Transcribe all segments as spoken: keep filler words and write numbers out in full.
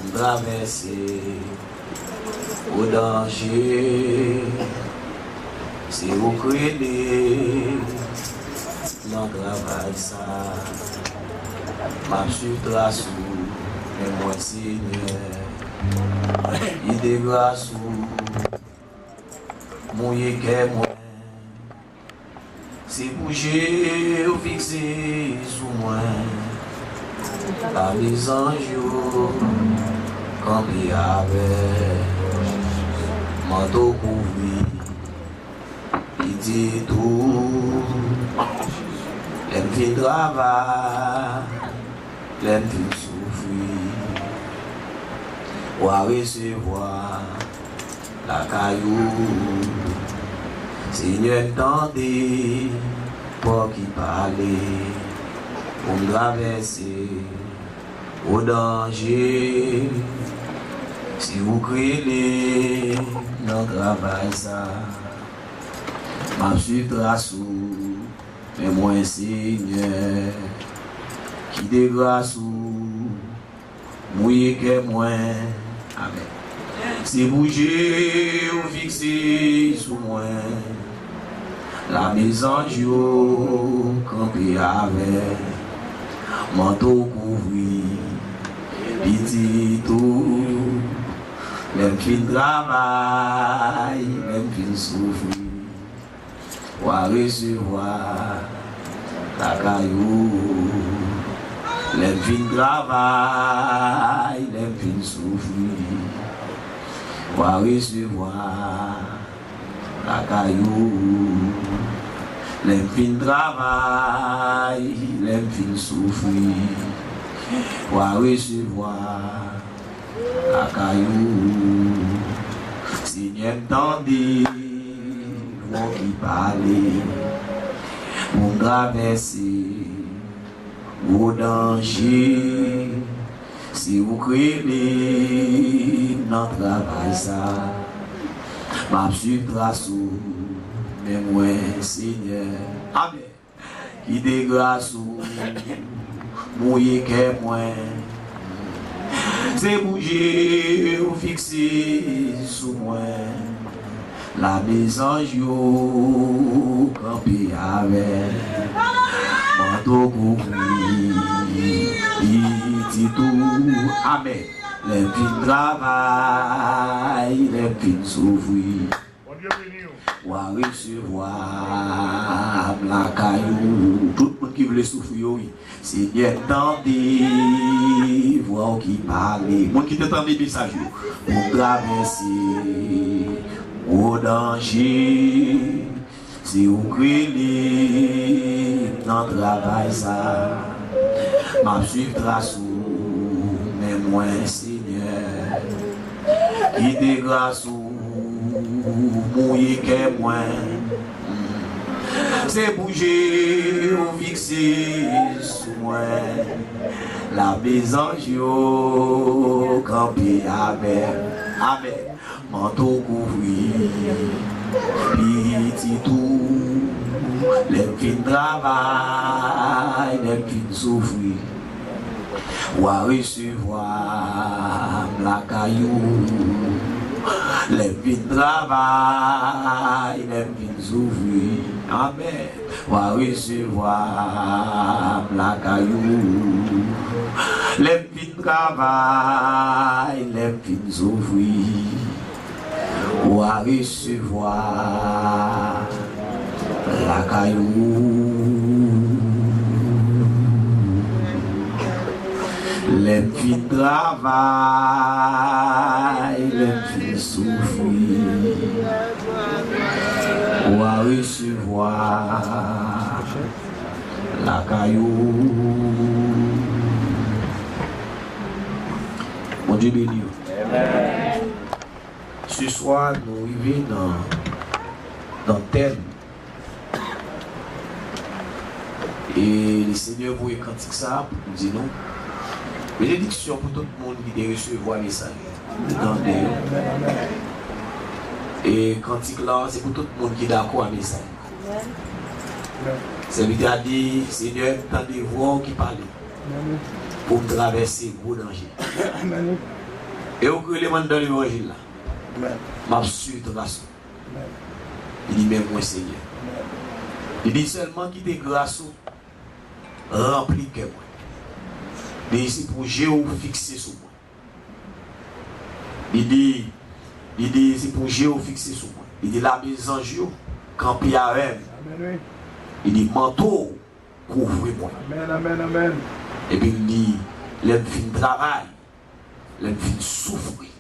M travèse gwo danje, se ou k rele nan travay sa. M ap swiv tras ou, men mwen Senyè, kite gras ou mouye kè mwen. Se pou je w fikse sou mwen. Lame zanj yo kanpe avè m. Manto kouvri pitit ou. Lè m fin travay, lè m fin soufri, w a resevwa lakay ou. Senyè, m tande vwa w ki pale pou m travèse gwo danje. Se ou k rele nan travay sa. M ap swiv tras ou, men mwen, Senyè, kite gras ou mouye kè mwen. Amèn. Se pou je w fikse sou mwen. Lame zanj yo kanpe avè m. Manto kouvri pitit ou. Lè m fin travay, lè m fin soufri, w a resevwa lakay ou. Lè m fin travay, lè m fin soufri, w a resevwa lakay ou. Lè m fin travay, lè m fin soufri, w a resevwa lakay ou. Senyè, m tande vwa w ki pale pou m travèse gwo danje. Se ou k rele m nan travay sa. M ap swiv tras ou, men mwen, Senyè. Amèn. Kite gras ou mouye kè mwen. Se pou je w fikse sou mwen. Lame zanj yo kanpe avè m. Manto kouvri pitit ou. Amèn. Lè m fin travay, lè m fin soufri, w a resevwa m lakay ou. Tout moun ki vle soufri yo, wi. Senyè, tande vwa w ki pale. Moun ki te tande mesaj yo. Pou m travèse gwo danje, se ou k rele m nan travay sa. M ap swiv tras ou, men mwen, Senyè, kite gras ou mouye kè mwen. Se pou je w fikse sou mwen. Lame zanj yo kanpe avè m. Amèn. Manto kouvri pitit ou. Lè m fin travay, lè m fin soufri, w a resevwa m lakay ou. Lè m fin travay, lè m fin soufri, amèn, w a resevwa m lakay ou. Lè m fin travay, lè m fin soufri, w a resevwa lakay ou. Lè m fin travay, lè m fin soufri, w a resevwa lakay ou. Bondye beni w. Amen. Se swa, nou rive nan, nan tèm. E Lesenyè voye kantik sa a pou di nou, benediksyon pou tout moun ki te resevwa mesaj la, ki tande yo. E kantik la, se pou tout moun ki dakò a mesaj la. Sèvitè a di, Senyè, m tande vwa w ki pale pou m travèse gwo danje. E ou k rele m anndan levanjil la. M ap swiv tras ou. Li di, men mwen, Senyè. Li di, sèlman kite gras ou ranpli kè mwen. Li di, se pou je w fikse sou mwen. Li di, li di, se pou je w fikse sou mwen. Li di, lame zanj yo kanpe avè m. Li di, manto w kouvri mwen. Epi l di, lè m fin travay, lè m fin soufri,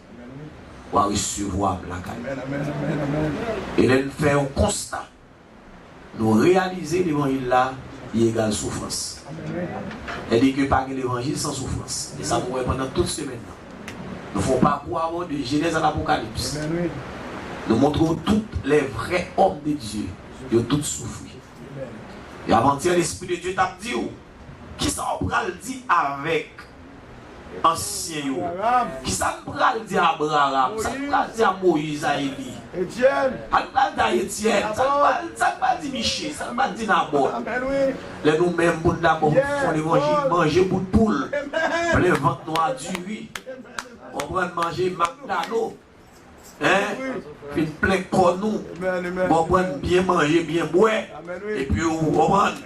w a resevwa m lakay ou. E lè n fè yon konsta, nou reyalize levanjil la, li egal soufrans. Sètadi ke pa gen levanjil san soufrans. E sa nou wè pandan tout semèn nan. Nou fè yon pakou avè w de Jenèz a Lapokalips. Nou montre w tout les vrais hommes de Dieu. Yo tout soufri. E avantyè, Lespri de Dye t ap di w, kisa w pral di avèk ansyen yo? Kisa n pral di a Abraram? Sa n pral di a Moyiz, a Eli? Sa n pral di a Etyèn? Sa n pral, sa n pral di Miche? Sa n pral di Nabòt? Lè nou menm pou n dakò pou n fè yon levanjil, manje bout poul, plen vant nou a diri, konprann, manje makdano, en, fin plen kò nou, konprann, byen manje, byen bwè, epi ou konprann,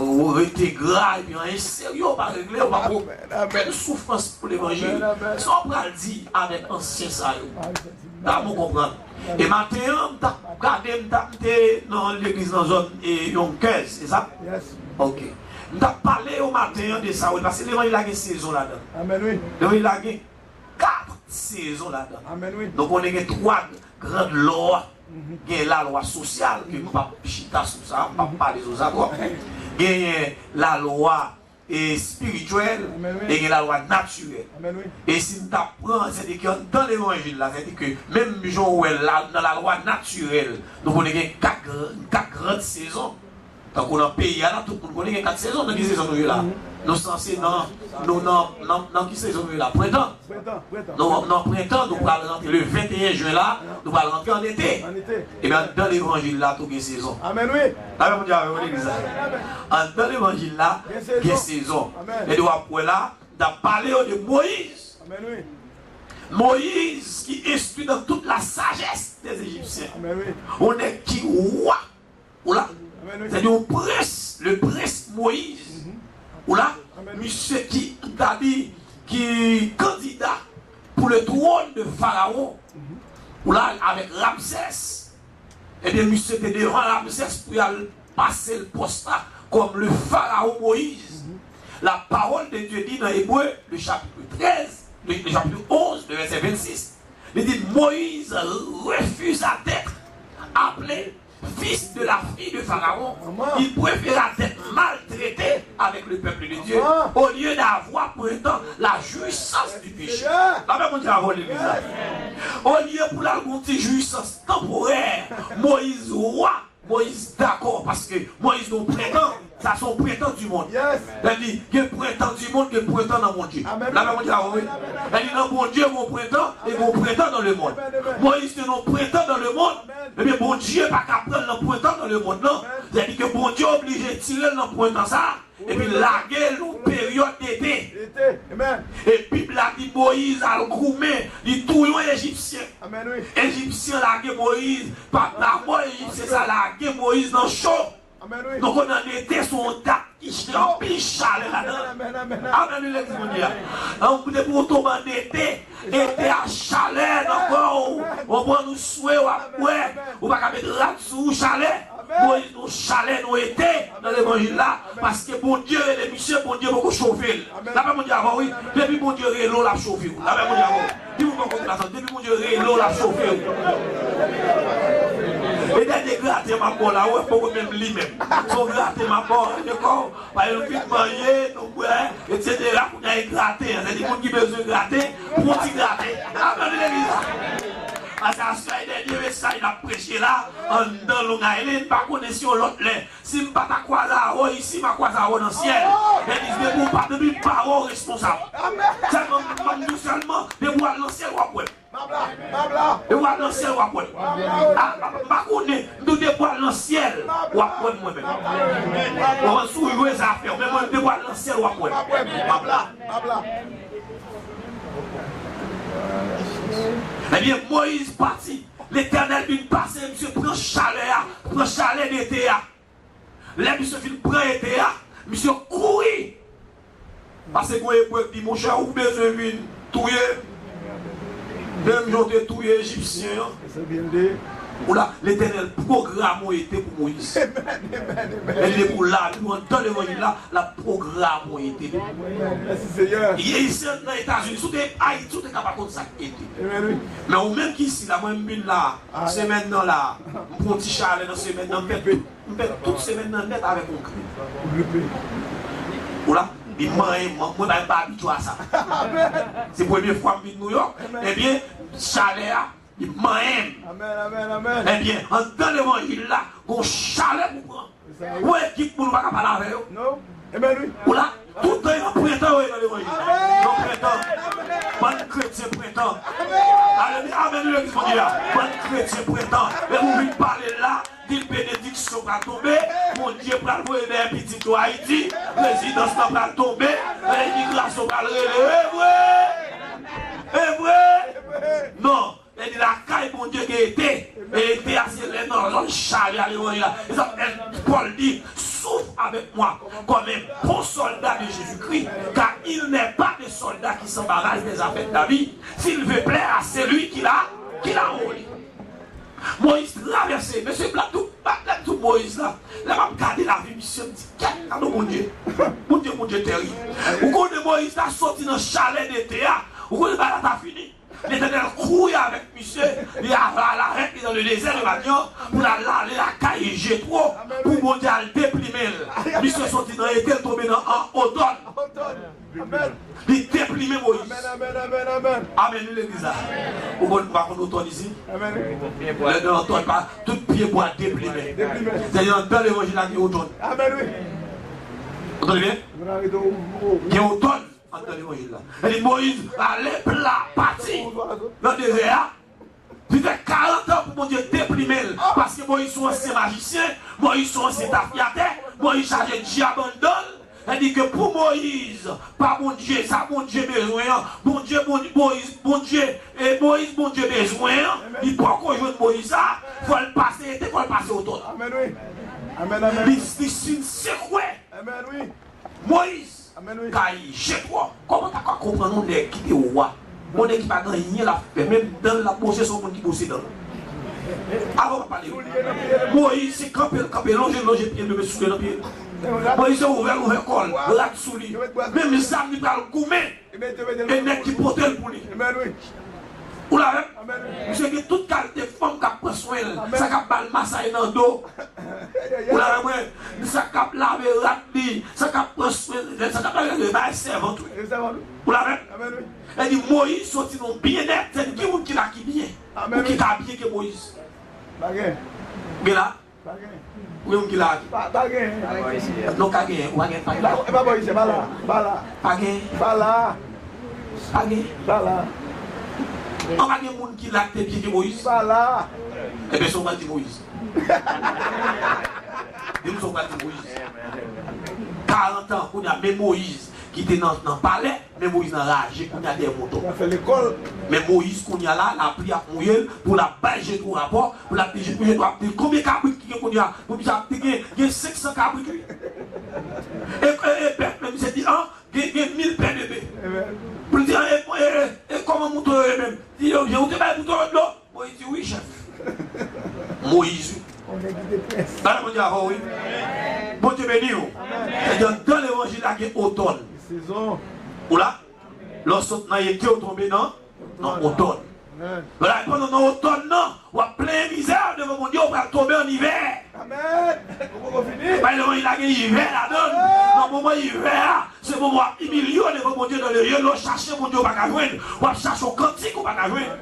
ou rete gra, epi anyen serye w pa regle, ou pa pran okenn soufrans pou levanjil. Sa w pral di avèk ansyen sa yo? Damou konprann. E maten an, m t ap gade, m t ap, m te nan legliz nan zòn, e, Yonkers, se sa? Ok. M t ap pale yo maten an de sa, wi, paske levanjil la gen sezon ladan l. Levanjil la gen kat sezon ladan l. Nou konnen gen twa gran lwa. Gen lalwa sosyal, ke m p ap chita sou sa, m p ap pale sou sa twòp. Genyen lalwa, e, espirityèl, e gen lalwa natirèl. E si n ta pran, sètadi ke anndan levanjil la, sètadi ke menm jan w wè l la, nan lalwa natirèl, nou konnen gen kat gran, kat gran sezon. Tankou nan peyi a la, tout moun konnen gen kat sezon. Nan ki sezon nou ye la? Nou sanse nan, nou nan, nan, nan ki sezon nou ye la? Prentan. Nou, nan prentan, nou pral rantre le venteyen jen la, nou pral rantre an ete. Ebyen, anndan levanjil la tou gen sezon. Amèn, wi. Amèn, Bondye avè w, legliz la. Anndan levanjil la, gen sezon. E w ap wè la, n ap pale yo de Moyiz. Moyiz ki enstwi dans toute la sagesse des Égyptiens. Yon nèg ki wa Ou la? Sètadi yon prens, le prince Moïse. Ou la? Misye ki, ta di, ki kandida pou le trône de Pharaon. Ou la, avèk Ramsès. Ebyen, misye te devan Ramsès pou y al pase l pòs la kòm le pharaon Moïse. La parole de Dieu dit dans Hébreux, le chapitre treize, le, le chapitre onze, le verset vingt-six, li di, Moïse refusa d'être appelé fils de la fille de Pharaon, il préféra d'être maltraité avec le peuple de Dieu au lieu d'avoir prentan la jouissance du péché. Lapè Bondye avè w, legliz la. Olye pou l al gon ti jouissance temporaire, Moïse wa, Moïse dakò, paske Moïse gon prentan. Sa se yon prentan du monde. Sètadi, gen prentan du monde, gen prentan nan Bondye. Lapè Bondye avè w, wi. Sètadi, nan Bondye, gon prentan, e gon prentan dans le monde. Moïse te nan prentan dans le monde, ebyen, Bondye pa ka pran l nan prentan dans le monde, non. Sètadi ke Bondye oblije tire l nan prentan sa, epi lage l yon peryòd ete. E Bib la di Moyiz al goumen, li touye yon Ejipsyen. Ejipsyen lage Moyiz, pa, pa mò Ejipsyen sa lage Moyiz nan cho. Nou konnen ete se yon dat ki ch-, anpil chalè ladan l. Amèn, wi, legliz Bondye a. Donk, depi w tonbe ann ete, ete a chalè nan kò w. Ou konprann, ou swe, w ap bwè, ou pa ka met rad sou ou, chalè. Moyiz, nou chalè, nou ete nan levanjil la, paske Bondye rele misye, Bondye poko chofe l. Lapè Bondye avè w, wi. Depi Bondye rele w, l ap chofe w. Lapè Bondye avè w. Di moun bò kote w la, depi Bondye rele w, l ap chofe w. E dènye graten m ap ba w la, ou wè, poko menm li menm. Se yon graten m ap ba w, dakò? Paske nou fin manje, nou bwè, etsetera, kounye a e graten an. Sètadi moun ki bezwen graten, pran ti graten. Amèn, legliz la. Paske aswè e dènye mesaj n ap preche la, anndan Long Island, pa konnen si yon lòt lè. Si m pa ta kwaze avè w isi, m a kwaze avè w nan syèl. Sètadi, depi w pa, depi m pa wè w responsab. Sèlman, m di w sèlman, depi w al nan syèl, w ap wè m. Depi w al nan syèl, w ap wè m. A, m pa, m pa konnen, m di w depi w al nan syèl, w ap wè m mwen menm. Ou konprann, si w jwe zafè w, men mwen, depi w al nan syèl, w ap wè m. M ap la, m ap la. Ebyen, Moyiz pati. Letènèl vin pase, misye pran chalè a, pran chalè de te a. Lè misye fin pran ete a, misye kouri. Pase gon Ebre k di, monchè, ou bezwen vin touye m menm jan w te touye Ejipsyen an? Ou la, Letènèl pwograme yon ete pou Moyiz. E li pou lavi w anndan levanjil la, l ap pwograme yon ete. Ayisyen nan Etazini, si w te Ayiti, ou te ka pa konn sa k ete. Men ou menm ki isi la, mwen m vin la, semèn nan la, m pran yon ti chalè nan semèn nan, m fè tout M fè tout semèn nan nèt avèk yon grip. Ou la, li manyen m, mwen pa, m pa abitye a sa. Se premye fwa m vin Nouyòk. Ebyen, chalè a, li manyen m. Ebyen, anndan levanjil la, gon chalè pou pran. Ou wè ekip moun ou pa ka pale avè yo. Ou la, toutan nan prentan yo ye nan levanjil. Nan prentan. Bann kretyen prentan. Alelouya, amèn, legliz Bondye a. Bann kretyen prentan. Lè ou vin pale la, di l benediksyon pral tonbe, Bondye pral voye dèyè pitit ou Ayiti, prezidans lan pral tonbe, imigrasyon pral rele. E vre? E vre? Non. Lè di lakay Bondye gen ete, e ete a se lè nan zòn chalè a levanjil la. E sa Pòl di, souffre avec moi comme un bon soldat de Jésus-Christ, car il n'est pas de soldat qui s'embarrasse des affaires de la vie, s'il veut plaire à celui qui l'a, qui l'a envoyé. Moyiz travèse, mesye, m ap di w, m ap di w Moyiz la, lè m ap gade lavi misye, m di, kèt, gade Bondye. Bondye, Bondye tèrib. Ou konnen Moyiz la soti nan chalè de te a, ou konnen bagay la ta fini. Letènèl kouri avèk misye, li al avèk li nan le dezè de Madyan, pou l al ale lakay Jetwo, pou Bondye al deplimen l. Misye soti nan ete, l tonbe nan an otòn. Li deplimen Moyiz. Amèn, wi, legliz la. Ou konn, pa konn otòn isi? Lè gen otòn, pa, tout pye bwa deplimen. Sètadi anndan levanjil la gen otòn. Ou tande byen? Gen otòn anndan levanjil la. Li di Moyiz ale pla, pati nan dezè a. Li fè karant an pou Bondye deplimen l. Paske Moyiz se yon ansyen majisyen, Moyiz se yon ansyen tafyatè, Moyiz chaje dyab anndan l. Sa di ke pou Moyiz, pa Bondye, sa Bondye bezwen an, Bondye, Bondye, Moyiz, Bondye, e Moyiz, Bondye bezwen an, li poko jwenn Moyiz sa, fò l pase ete, fò l pase otòn. Li, li fin sekwe. Moyiz, kay Jetwo, kòman w ta ka konprann yon nèg ki te wa? Yon nèg ki pa gen anyen l ap fè, menm dan l ap bwose, se yon moun ki bwose dan l. Avan w ap pale. Moyiz se kanpe l kanpe, lonje l lonje pye l, bebe soule nan pye l. Moyiz se ouvè l ouvè kò l, rad sou li. Menm zam li pral goumen. E nèg ki pote l pou li. Ou la avè m? Misye gen tout kalite fanm k ap pran swen l, sa k ap ba l masaj nan do. Ou la avè mwen? Sa k ap lave rad li, sa k ap pran swen l, sa k ap lave rad li, bay sèvant wi. Ou la avè m? Sa di Moyiz soti nan byenèt, sa di ki moun ki la ki byen? Ou ki ka byen ke Moyiz? Gen la? Pa gen. Ou gen moun ki la? Pa, pa gen. Non, ka gen. Ou pa gen, pa gen. E pa bò isi, pa la. Pa la. Pa gen. Pa la. Pa gen. Pa la. An, pa gen moun ki la ki te byen ke Moyiz? Pa la. Ebyen, sa w pral di Moyiz. Di m sa w pral di Moyiz. Karant an, kounye a, men Moyiz ki te nan, nan palè, men Moyiz nan raje kounye a dèyè mouton. L ap fè lekòl. Men Moyiz kounye a la, lapli ap mouye l, pou l ap bay Jetwo rapò, pou l ap di Jetwo, Jetwo ap di l konbyen kabrit ki gen kounye a, pou misye ap di gen, gen senk san kabrit wi. E, e, e bèf menm, misye di, an, gen, gen mil pè de bèf. Pou l di, an, e, e, e, e kòman mouton yo ye menm? Di yo, jan ou te bay mouton yo dlo? Moyiz di wi, chèf. Moyiz wi. Gade Bondye avè w wi. Bondye beni w. Sètadi anndan levanjil la gen otòn. Ou la? Lè w sot nan ete, w tonbe nan, nan otòn. Vwala, pandan w nan otòn nan, w ap plenyen mizè devan Bondye, w pral tonbe an ivè. Amèn. Ou poko fini. Bay levanjil la gen ivè ladan l. Nan moman ivè a, se moman w ap imilye w devan Bondye nan lye lè w chache Bondye w pa ka jwenn. W ap chache yon kantik ou pa ka jwenn.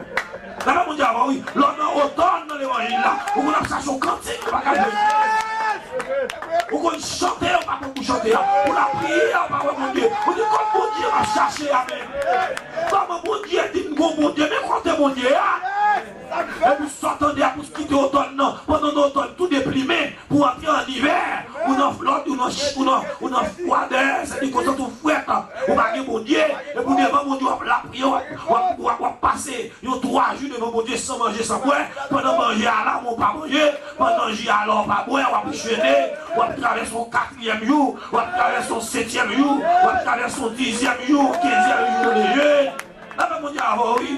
Gade Bondye avè w wi. Lè w nan otòn nan levanjil la, ou konn ap chache yon kantik ou pa ka jwenn. Ou konn chante, ou pa konn pou chante a. Ou la priye, ou pa wè Bondye. Ou di, kòm Bondye m ap chache a menm? Kòman Bondye di m gon Bondye? Men kote Bondye a? Epi sa w tande a pou kite otòn nan. Pandan w nan otòn, tou deplimen, pou w antre an ivè, ou nan flòt, ou nan, ou nan, ou nan fwadè, sètadi konsantre w frèt, ou pa gen Bondye, epi w devan Bondye, w ap lapriyè, w ap, w ap, w ap, w ap pase yon twa jou devan Bondye san manje, san bwè, pandan manje a la, men w pa manje, pandan ji a la, w pa bwè, w ap jene, w ap travèse yon katriyèm jou, w ap travèse yon setyèm jou, w ap travèse yon dizyèm jou, yon kenzyèm jou de jèn. Lapè Bondye avè w, wi.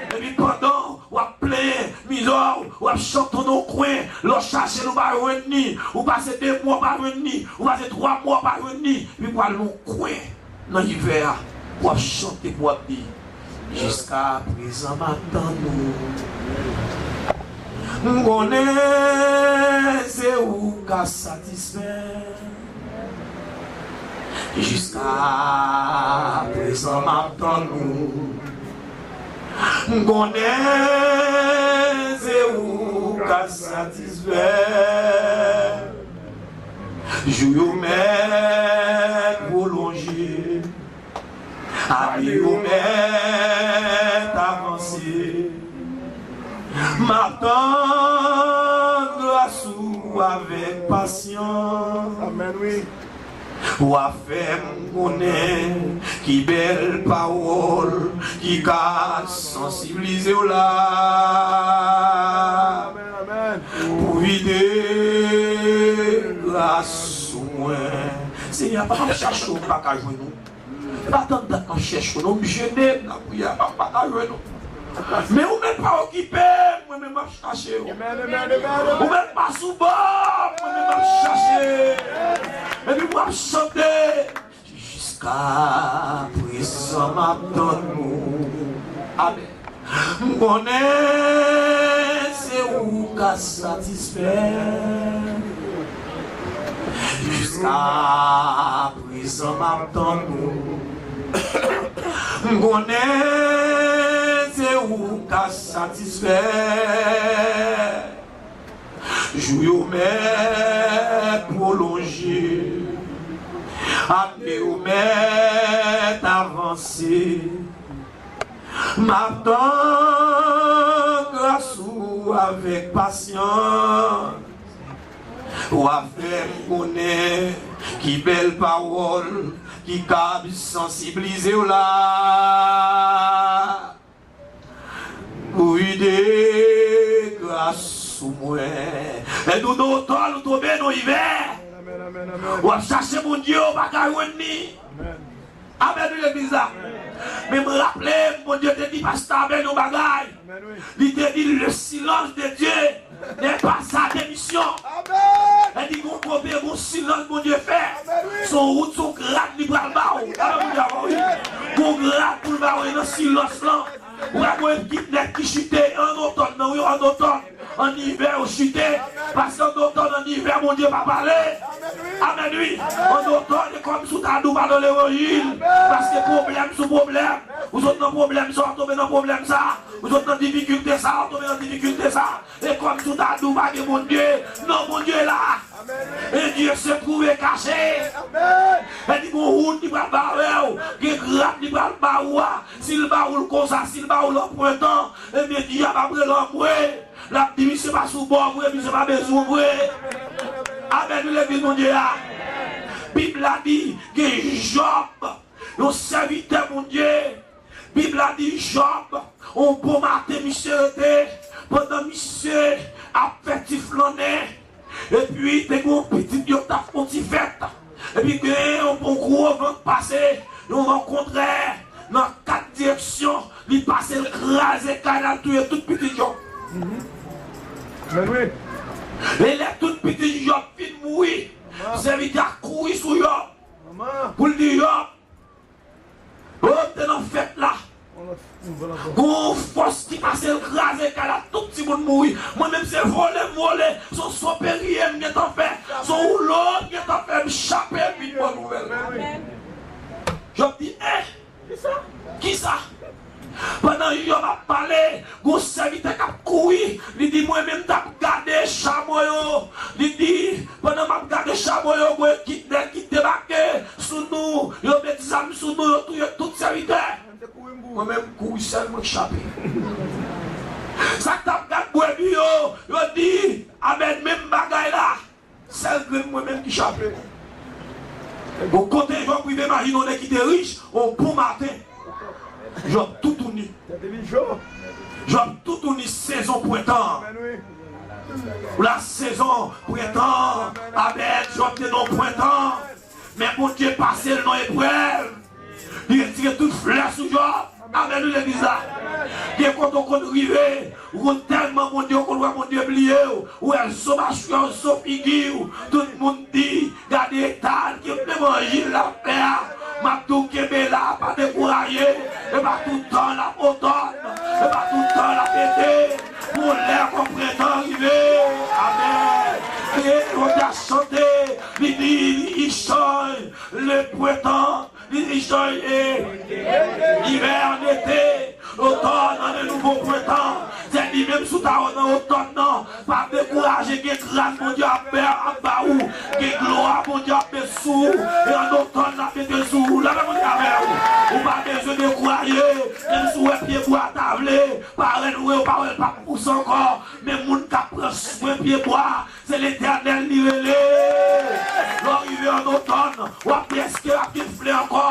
Epi pandan w ap plenyen mizè w, w ap chante nan yon kwen, lè w chache l, ou pa jwenn li, ou pase de mwa, ou pa jwenn li, ou pase twa mwa, ou pa jwenn li, epi w al nan yon kwen nan ivè a, w ap chante, w ap di, jiska prezan m ap tann ou. M konnen se ou k ap satisfè. Jiska prezan m ap tann ou. M konnen se ou k ap satisfè. Jou yo mèt pwolonje, ane yo mèt avanse. M ap tann gras ou avèk pasyans. Amèn, wi. W ap fè m konnen ki bèl pawòl ki ka sansiblize w la. Amèn, amèn. Pou vide gras sou mwen. Senyè, pa m ap chache w, m pa ka jwenn ou. E pa tann dat m ap chèche w, non, m jene, m lapriyè, m ap pataje w, non. Men ou menm pa okipe m, mwen menm m ap chache w. Ou menm pa sou bò m, mwen menm m ap chache. Epi m ap chante. Jiska prezan m ap tann ou. Amèn. M konnen se ou k ap satisfè. Jiska prezan m ap tann ou. M konnen se ou k ap satisfè. Jou yo mèt pwolonje, ane yo mèt avanse. M ap tann gras ou avèk pasyans. W ap fè m konnen ki bèl pawòl ki kab sansiblize w la. Pou vide gras sou mwen. Lè nou nan otòn, nou tonbe nan ivè. Amèn, amèn, amèn. W ap chache Bondye, w pa ka jwenn li. Amèn. Amèn, wi, legliz la. Men m raple m, Bondye te di pastè Abèl yon bagay. Amèn, wi. Li te di, le silence de Dieu n'est pas sa démission. Amèn. Li di, gon kote, gon silans Bondye fè. Amèn, wi. Se yon wout, se yon grad li pral ba w. Amèn, Bondye avè w, wi. Gon grad pou l ba w nan silans lan. Ou wè gon ekip nèg ki chite an otòn nan, wi, an otòn, an ivè yo chite. Paske an otòn, an ivè, Bondye pa pale. Amèn, wi. An otòn, e kòmsi w ta di w pa nan levanjil. Paske pwoblèm sou pwoblèm. Ou sot nan pwoblèm sa, w tonbe nan pwoblèm sa. Ou sot nan difikilte sa, w tonbe nan difikilte sa. E kòmsi w ta di w pa gen Bondye. Non, Bondye la. Amèn. Et Dieu se trouve caché. Amèn. Li di gon wout li pral ba w, gen grad li pral ba ou a. Si l ba ou l konsa, si l ba ou l an pwentan, ebyen dyab ap rele anmwe. L ap di misye pa sou bò vre, misye pa bezwen w vre. Amèn, wi, legliz Bondye a. Bib la di gen Jòb, yon sèvitè Bondye. Bib la di Jòb, yon bon maten misye rete, pandan misye ap fè ti flannen, epi te gen yon pitit yo t ap fè yon ti fèt, epi gen yon, yon gwo van k pase, yon van kontrè nan kat direksyon, li pase, l kraze kay la, l touye tout pitit Jòb. Amèn, wi. E lè tout pitit Jòb fin mouri, sèvitè a kouri sou Jòb pou l di Jòb, Yo te nan fèt la. Gon fòs ki pase l kraze kay la, tout timoun mouri. Mwen menm se vole m vole, se yon soperiye m gentan fè, se yon woulo m gentan fè, m chape vin bòn nouvèl. Amèn. Jòb di, eh, kisa? Kisa? Pandan Jòb ap pale, gon sèvitè k ap kouri, li di, mwen menm t ap gade chamo yo. Li di, pandan m ap gade chamo yo, gon ekip nèg ki debake sou nou, yo met zam sou nou, yo touye tout sèvitè. Mwen menm kouri sèl mwen k chape. Sa k t ap gad brebi yo, yo di, amèn, menm bagay la. Sèl grenn mwen menm ki chape. Bon, kote Jòb rive, imajine yon nèg ki te rich, yon bon maten. Jòb toutouni. Jòb toutouni sezon prentan. Ou la sezon prentan. Amèn. Jòb te nan prentan. Men Bondye pase l nan eprèv. Li retire tout flè sou Jòb. Amèn, wi, legliz la. Gen kote w konn rive, ou konn tèlman Bondye, ou konn wè Bondye bliye w. Ou wè zo machwè w, zo figi w. Tout moun di, gade eta l, ki levanjil l ap fè a. M ap di w kenbe la, pa dekouraje. E pa tout tan l ap otòn. E pa tout tan l ap ete. Pou lè konprentan rive. Amèn. E Jòb chante, li di, il change le printemps, il change, eh, l'hiver en été, l'automne en un nouveau printemps. Se li menm si w ta wè nan otòn nan, pa dekouraje, gen gras Bondye ap ba, ap ba ou, gen glwa Bondye ap met sou ou, e an otòn l ap mete sou ou. Lè Bondye avè ou, ou pa bezwen dekouraje, menm si w wè pyebwa ta vle parèt, ou wè, ou pa wè l p ap pouse ankò, men moun k ap pran swen pyebwa, se Letènèl li rele. Lè w rive an otòn, w ap di, èske ap gen flè ankò?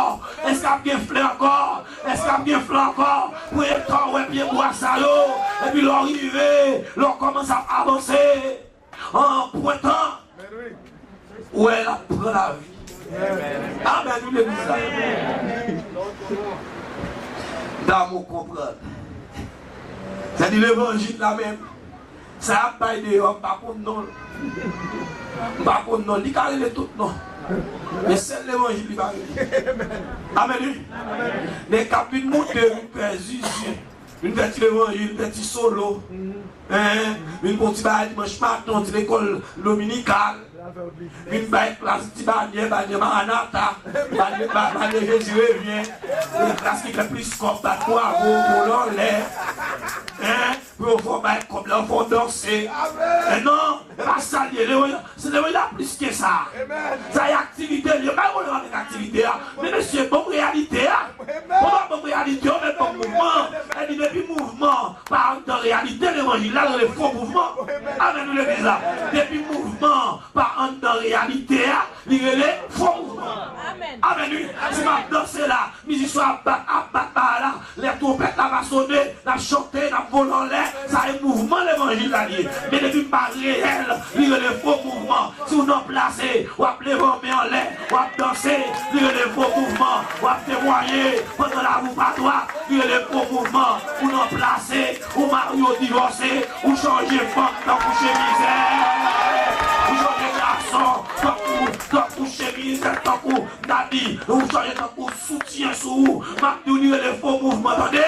Èske ap gen flè ankò? Èske ap gen flè ankò? Premye tan w wè pyebwa sa yo, epi lè w rive, lè w kòmanse ap avanse an prentan, ou wè l ap pran lavi. Amèn, wi, legliz la. Damou konprann. Sa di levanjil la menm. Sa y ap bay deyò, m pa konn non l. M pa konn non l. Li ka rele tout non. Men sèl levanjil li pa rele. Amèn, wi. Nèg k ap vin moute, vin fè zizi, vin fè ti levanjil, fè ti solo. Hein? Vin fè yon ti bagay dimanch maten, yon ti lekòl dominikal. Vin bay klas ti banyè, banyè Maranata, banyè, ba-, banyè Jezi revyen. Yon klas ki fè plis kòb, bat bwavo, wole anlè. Hein? Pou yo fè w bay kòb la, yo fè w danse. Men non, e pa sa l ye. Levanjil, se levanjil la plis ke sa. Sa e aktivite l ye. M pa gen pwoblèm avèk aktivite a. Men mesye, ban m reyalite a. Bon, ban m reyalite a, men ban m mouvman. Epi depi mouvman pa anndan reyalite levanjil la, l rele fo mouvman. Amèn, wi, legliz la. Depi mouvman pa anndan reyalite a, li rele fo mouvman. Amèn, wi. Si m ap danse la, mizisyen ap bat, ap bat ba la, lè twonpèt la va sone, n ap chante, n ap vole anlè, sa e mouvman levanjil la li ye. Men depi m pa reyèl, li rele fo mouvman. Si w nan plase, w ap leve yon men anlè, w ap danse, li rele fo mouvman. W ap temwaye pandan lavi w pa dwat, li rele fo mouvman. Ou nan plase, ou mari w divòse, ou chanje fanm tankou chemizè, ou chanje gason tankou, tankou chemizè, tankou dadi, ou chanje tankou soutyen sou ou. M ap di w, li rele fo mouvman, tande.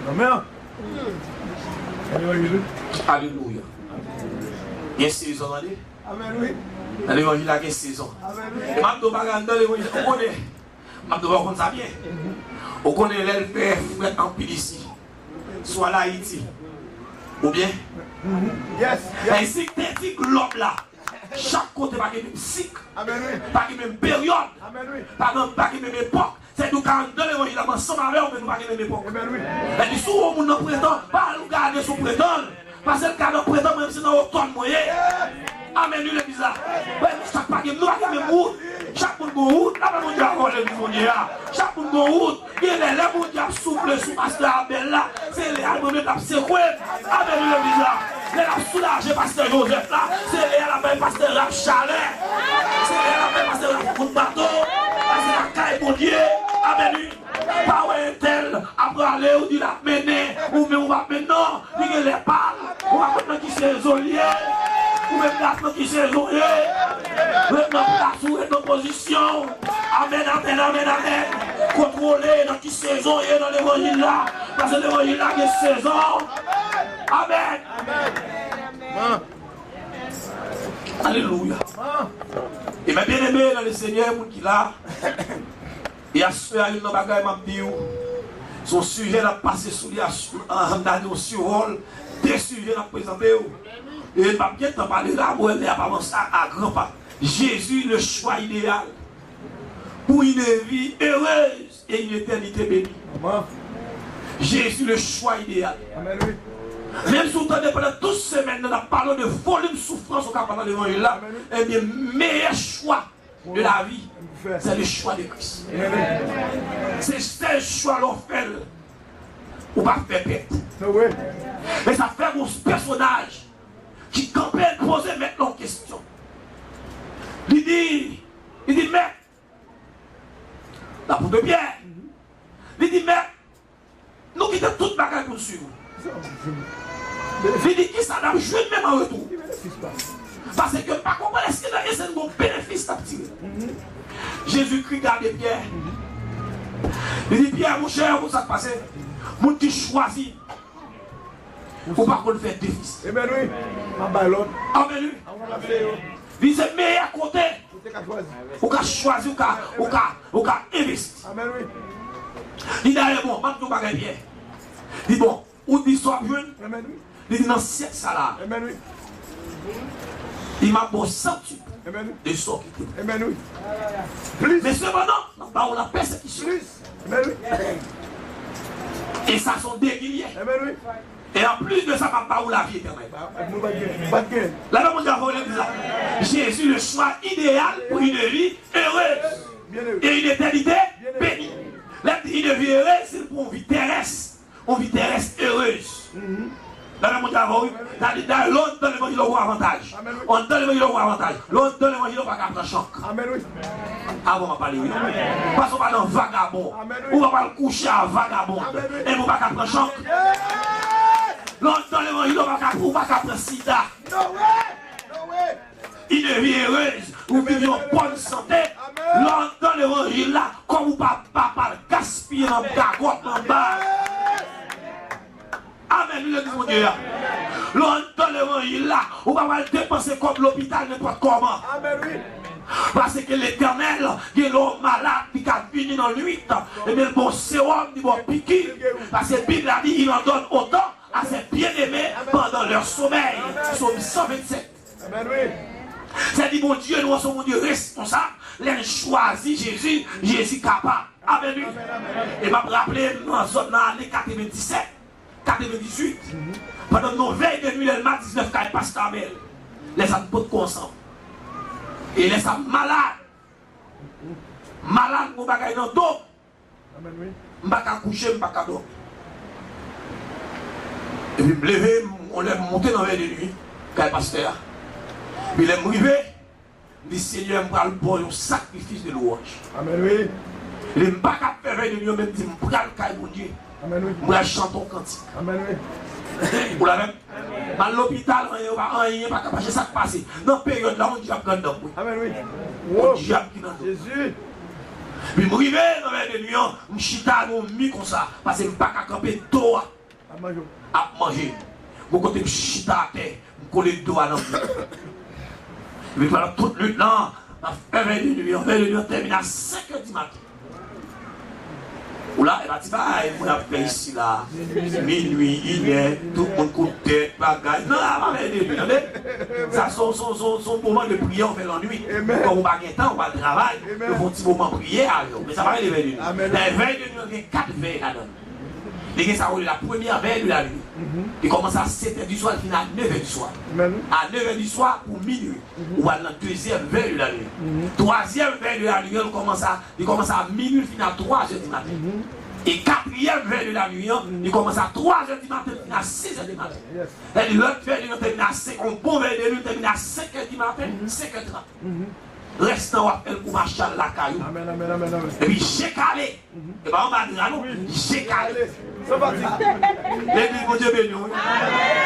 Amèn. Alelouya. Gen sezon, tande. Amèn, wi. Nan levanjil la gen sezon. Amèn, wi. M ap di w bagay anndan levanjil, ou konnen. M ap di w, ou konn sa byen. Ou konnen lè l fè frèt anpil isi, swa Ayiti, oubyen, yes, yes, si te di glòb la, chak kote pa gen menm sik, amèn, wi, pa gen menm peryòd, amèn, wi, pa gen, pa gen menm epòk. Se nou ka anndan levanjil la, m ansanm avè w, men nou pa gen menm epòk. Amèn, wi. Epi si w wè yon moun nan prentan, pa al gade sou prentan l. Pase l ka nan prentan, menm si nan otòn mwen ye. Amèn, wi, legliz la. Wi, chak pa gen, nou pa gen menm wout. Chak moun gon wout. Lapè Bondye a vòlè legliz Bondye a. Chak moun gon wout. Gen lè, lè Bondye ap soufle sou pastè Abèl la, se lè a mwen menm l ap sekwe m. Amèn, wi, legliz la. Lè l ap soulaje pastè Joseph la, se lè a l ap bay pastè Ralph chalè. Se lè a l ap bay pastè Ralph kout bato. Pase lakay Bondye. Amèn, wi. Pa wè entèl ap prale, ou di l ap mennen, ou menm ou p ap mennen, non. Li gen lè pa l. Ou pa konn nan ki sezon l ye. Ou menm gad nan ki sezon w ye. Ret nan plas ou, ret nan pozisyon w. Amèn, amèn, amèn, amèn. Kontwole nan ki sezon w ye nan levanjil la. Paske levanjil la gen sezon. Amèn. Alelouya. E mè byeneme nan le Senyè, moun ki la, e aswè a, youn nan bagay m ap di w, se yon sijè n ap pase sou li, aswè, an, an, n a di yon sivòl, de sijè n ap prezante w. E n p ap gen tan pale la, mwen lè ap avanse a, a gran pa. Jésus, le choix idéal pour une vie heureuse et une éternité bénie. Jésus, le choix idéal. Amèn, wi. Menm si w tande pandan tout semèn nan, n ap pale w de volim soufrans ou ka pran nan levanjil la, amèn, wi, ebyen, meyè chwa de la vi, C'est le choix de Christ. Se sèl chwa lè w fè l, ou pa fè pèt. E sa fè gon pèsonaj ki kanpe, l poze mèt la yon kesyon. Li di, li di, Mèt, lapot Pyè, li di, Mèt, nou kite tout bagay pou n swiv ou. Li di, kisa n ap jwenn menm an retou? Paske m pa konprann èske nan Echann gon benefis n ap tire. Jezikri gade Pyè. Li di, Pyè, monchè, ou konn sa k pase? Moun ki chwazi, ou pa konn fè defis. Amen, wi. M ap bay lòd. Amen, wi. Li se meyè kote ou ka chwazi, ou ka, ou ka, ou ka envesti. Amen, wi. Li dayè, bon, m ap di yon bagay, Pyè. Li, bon, ou di sa w ap jwenn? Amen, wi. Li di, nan syèk sa la, amen, wi, li m ap ba w santuple, amen, wi, de sa w kite. Amen, wi. Plis. Men sepandan, m ap ba w la pèsekisyon. Plis. Amen, wi. E sa se yon degilye. Amen, wi. E anplis de sa, m ap ba ou lavi etènèl. Ba, nou pa t gen, pa t gen. Lè nou Bondye a voye legliz la. Jésus, le choix idéal pour une vie heureuse et une éternité bénie. Lè l di une vie heureuse, se pou yon vi terès, yon vi terès heureuse. Lè nou Bondye a voye, sa di, dayè, lè w anndan levanjil la, ou gon avantaj. Amen, wi. Ou anndan levanjil la, ou gon avantaj. Lè w anndan levanjil la, ou pa ka pran chank. Amen, wi. Avan m ap pale, wi. Paske ou pa nan vagabon. Amen, wi. Ou pa pral kouche a vagabon. Amen, wi. E ou pa ka pran chank. Yes. Lè w anndan levanjil la, ou pa ka, ou pa ka pran sida. No way. No way. Une vie heureuse, ou viv yon bòn sante. Amen. Lè w anndan levanjil la, kòb ou pa, pa, pa gaspiye nan gagòt, nan ba. Yes. Amen, wi, legliz Bondye a. Lè w anndan levanjil la, ou pa pral depanse kòb lopital nenpòt kòman. Amen, wi. Paske Letènèl, gen lè w malad, li ka vini nan nwit, ebyen, l ba w sewòm, li ba w piki. Paske Bib la di, il en donne autant à ses bien-aimés pendant leur sommeil. Sòm san vennsenk. Amen, wi. Sa di Bondye nou an se yon Bondye responsab. Lè n chwazi Jezi, Jezi kapab. Amen, wi. Amen, amen. E m ap raple m nan zòn nan ane katrevenndisèt, katrevenndizwit. Pandan nou vèy de nwi Lèlma diznèf kay Pastè Amèl. Lè sa n potko ansanm. E lè sa m malad. Malad, gon bagay nan do. Amen, wi. M pa ka kouche, m pa ka dòmi. Epi m leve, m, yon lè m monte nan vèy de nwi, kay pastè a. Epi lè m rive, m di, Senyè, m pral ba w yon sakrifis de lwanj. Amen, wi. Epi m pa ka fè vèy de nwi an, men m di, m pral kay Bondye. Amen, wi. M pral chante yon kantik. Amen, wi. Ou la menm? M al lopital, anyen pa, anyen pa ka mache, sa k pase. Nan peryòd la, yon dyab ki anndan m, wi. Amen, wi. Yon dyab ki nan do. Jezi. Epi m rive nan vèy de nwi an, m chita nan yon mi konsa, paske m pa ka kanpe, do a ap manje m. Ap manje m. Bon kote m chita atè, m kole do a nan mi. Epi pandan tout nwit lan, m ap fè vèy de nwi an, vèy de nwi an tèmine a senk è di maten. Ou la, e pa ti bagay moun ap fè isi la. Minwi, inè, tout moun kout tèt, bagay. Non, a pa vèy de nwi, tande. Sa se, se, se, se yon moman de priyè ou fè lannwit. Amen. Kòm ou pa gen tan, ou al travay, amen, ou fè yon ti moman priyè avè w. Men sa pa rele vèy de nwi. Amen. Dayè, vèy de nwi an gen kat vèy ladan l. Li gen sa yo rele la première veille de la nuit. Mhm. Li kòmanse a sèt è di swa, li fini a nèf è di swa. Amen. A nèf è di swa pou minwi, mhm, ou al nan dezyèm veille de la nuit. Mhm. Twazyèm veille de la nuit, li kòmanse a Li kòmanse a minwi, li fini a twa zè di maten. Mhm. E katriyèm veille de la nuit an, mhm, li kòmanse a twa zè di maten, li fini a sis è di maten. Yes. Sètadi lòt veille de nuit an tèmine a senk, yon bon veille de nuit tèmine a senk è di maten, mhm, senk è trant. Mhm. Rès tan w ap fè l pou w mache al lakay ou. Amen, amen, amen, amen. Epi je kale. Mhm. E pa anba dra non, wi, je kale. San fatig. Legliz, Bondye beni w, wi.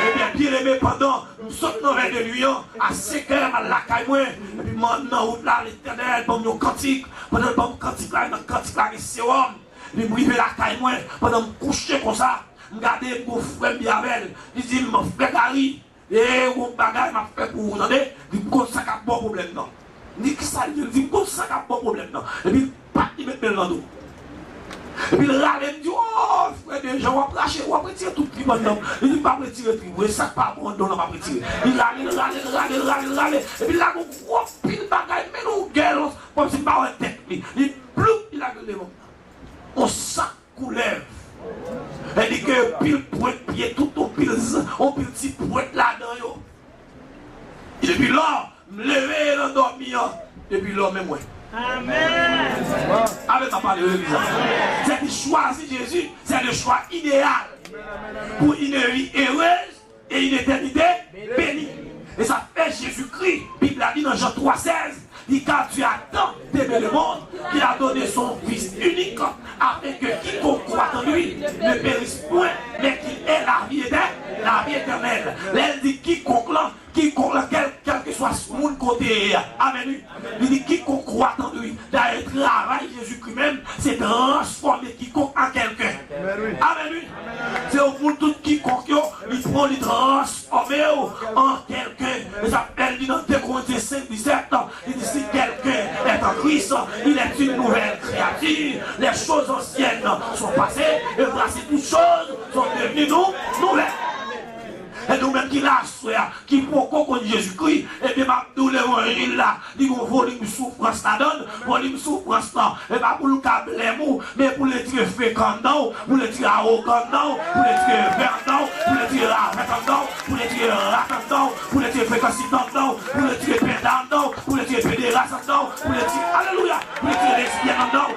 Ebyen, byeneme, pandan m sot nan veille de nuit an, a senk è, m al lakay mwen, epi m nan wout la, Letènèl ban m yon kantik. Pandan l ban m kantik la, nan kantik la gen sewòm. Epi m rive lakay mwen, pandan m kouche konsa, m gade m gon frè m byen avè l. Li di m, "Frè Gary, e yon bagay m ap fè pou ou, tande?" Li di, "M konn sa k ap ba w pwoblèm nan." M di, "Kisa l ye?" Li di, "M konn sa k ap ba w pwoblèm nan." Epi, pat, li met men l nan do m. Epi l rale, m di, "O, frè Dejan, w ap rache, w ap retire tout trip anndan m." Li di, "M p ap retire trip ou, e sa k pa bon anndan w lan, m ap retire." Li rale, l rale, l rale, l rale, l rale. Epi l lage yon gwo pil bagay, men yon gèl, kòmsi m pa wè tèt li. Li bloup, li lage l devan m. Yon sak koulèv. E li gen yon pil pwent pye, tout yon pil, yon pil ti pwent ladan yo. Depi lò, m leve nan dòmi an, depi lò, men mwen. Amen. Pale legliz la. C'est de choisir Jésus, c'est le choix idéal pour une vie heureuse et une éternité bénie. E sa fè Jezikri, Bib la di nan Jan twa sèz, li di, car Dieu a tant aimé le monde qu'il a donné son Fils unique, afin que quiconque croit en lui ne périsse point, mais qu'il ait la vie éternelle, la vie éternelle. Lè l di kikonk lan, kikonk lan, kèl, kèlkeswa moun kote ye a. Amèn, wi. Li di, quiconque croit en lui. Dayè, travay Jezikri menm, se transfòme kikonk an kèlken. Amèn, wi. Se yon moun, tout kikonk yo, li pran, li transfòme w an kèlken. E sa fè l di nan de Korentyen senk disèt, li di, si quelqu'un est en Christ, il est une nouvelle créature. Les choses anciennes sont passées, et voici toutes choses sont devenues nou-, nouvelles. E nou menm ki la aswè a, ki poko konn Jezikri, ebyen, m ap di w levanjil la, li gon volim soufrans ladan l. Volim soufrans lan, e pa pou l ka blèm ou, men pou l retire frekan anndan w, pou l retire awogan anndan w, pou l retire vè anndan w, pou l retire ravèt anndan w, pou l retire rat anndan w, pou l retire frekansite anndan w, pou l retire pèda anndan w, pou l retire pederas anndan w, pou l retire, alelouya, pou l retire lesbyèn anndan w,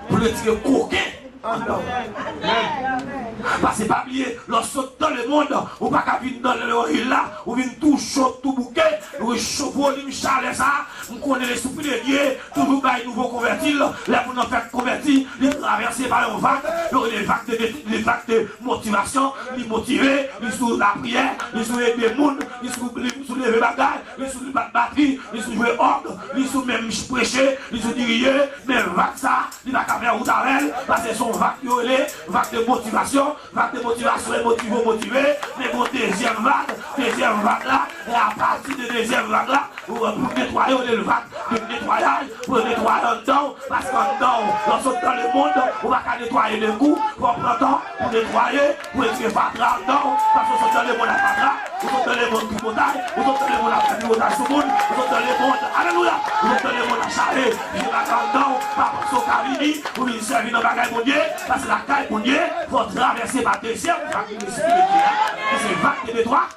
pou l retire koken anndan w. Paske pa bliye, lè w sot dans le monde, ou pa ka vin dans levanjil la, ou vin tou cho, tou bouke, ou cho, volim chalè sa, m konnen Lespri de Dye toujou bay nouvo konvèti, lè moun nan fèk konvèti, li travèse pa yon vag, yo rele vag de, de, de vag de motivasyon, li motive, li sou lapriyè, li sou ede moun, li sou, li sou leve bagay, li sou li bat batri, li sou jwe òg, li sou menm preche, li sou dirije, men vag sa, li pa ka fè wout avè l, paske se yon vag yo rele vag de motivasyon, vag de motivasyon e motive w motive, men gon dezyèm vag, dezyèm vag la, e apati de dezyèm vag la, ou pou netwaye, yo rele l vag de netwayaj, pou netwaye anndan w, paske anndan w, lè w sot dans le monde, ou pa ka netwaye de kou, fò w pran tan pou netwaye, pou retire fatra anndan w, paske w sot dans le monde ak fatra, ou sot dans le monde tripotay, ou sot dans le monde ap fè tripotay sou moun, ou sot dans le monde, alelouya, ou sot dans le monde ap chale vye bagay anndan w, pa panse w ka vini, pou vin sèvi nan bagay Bondye, paske lakay Bondye, fò w travèse pa dezyèm vag Lespri de Dye a, ki se vag de netwa-,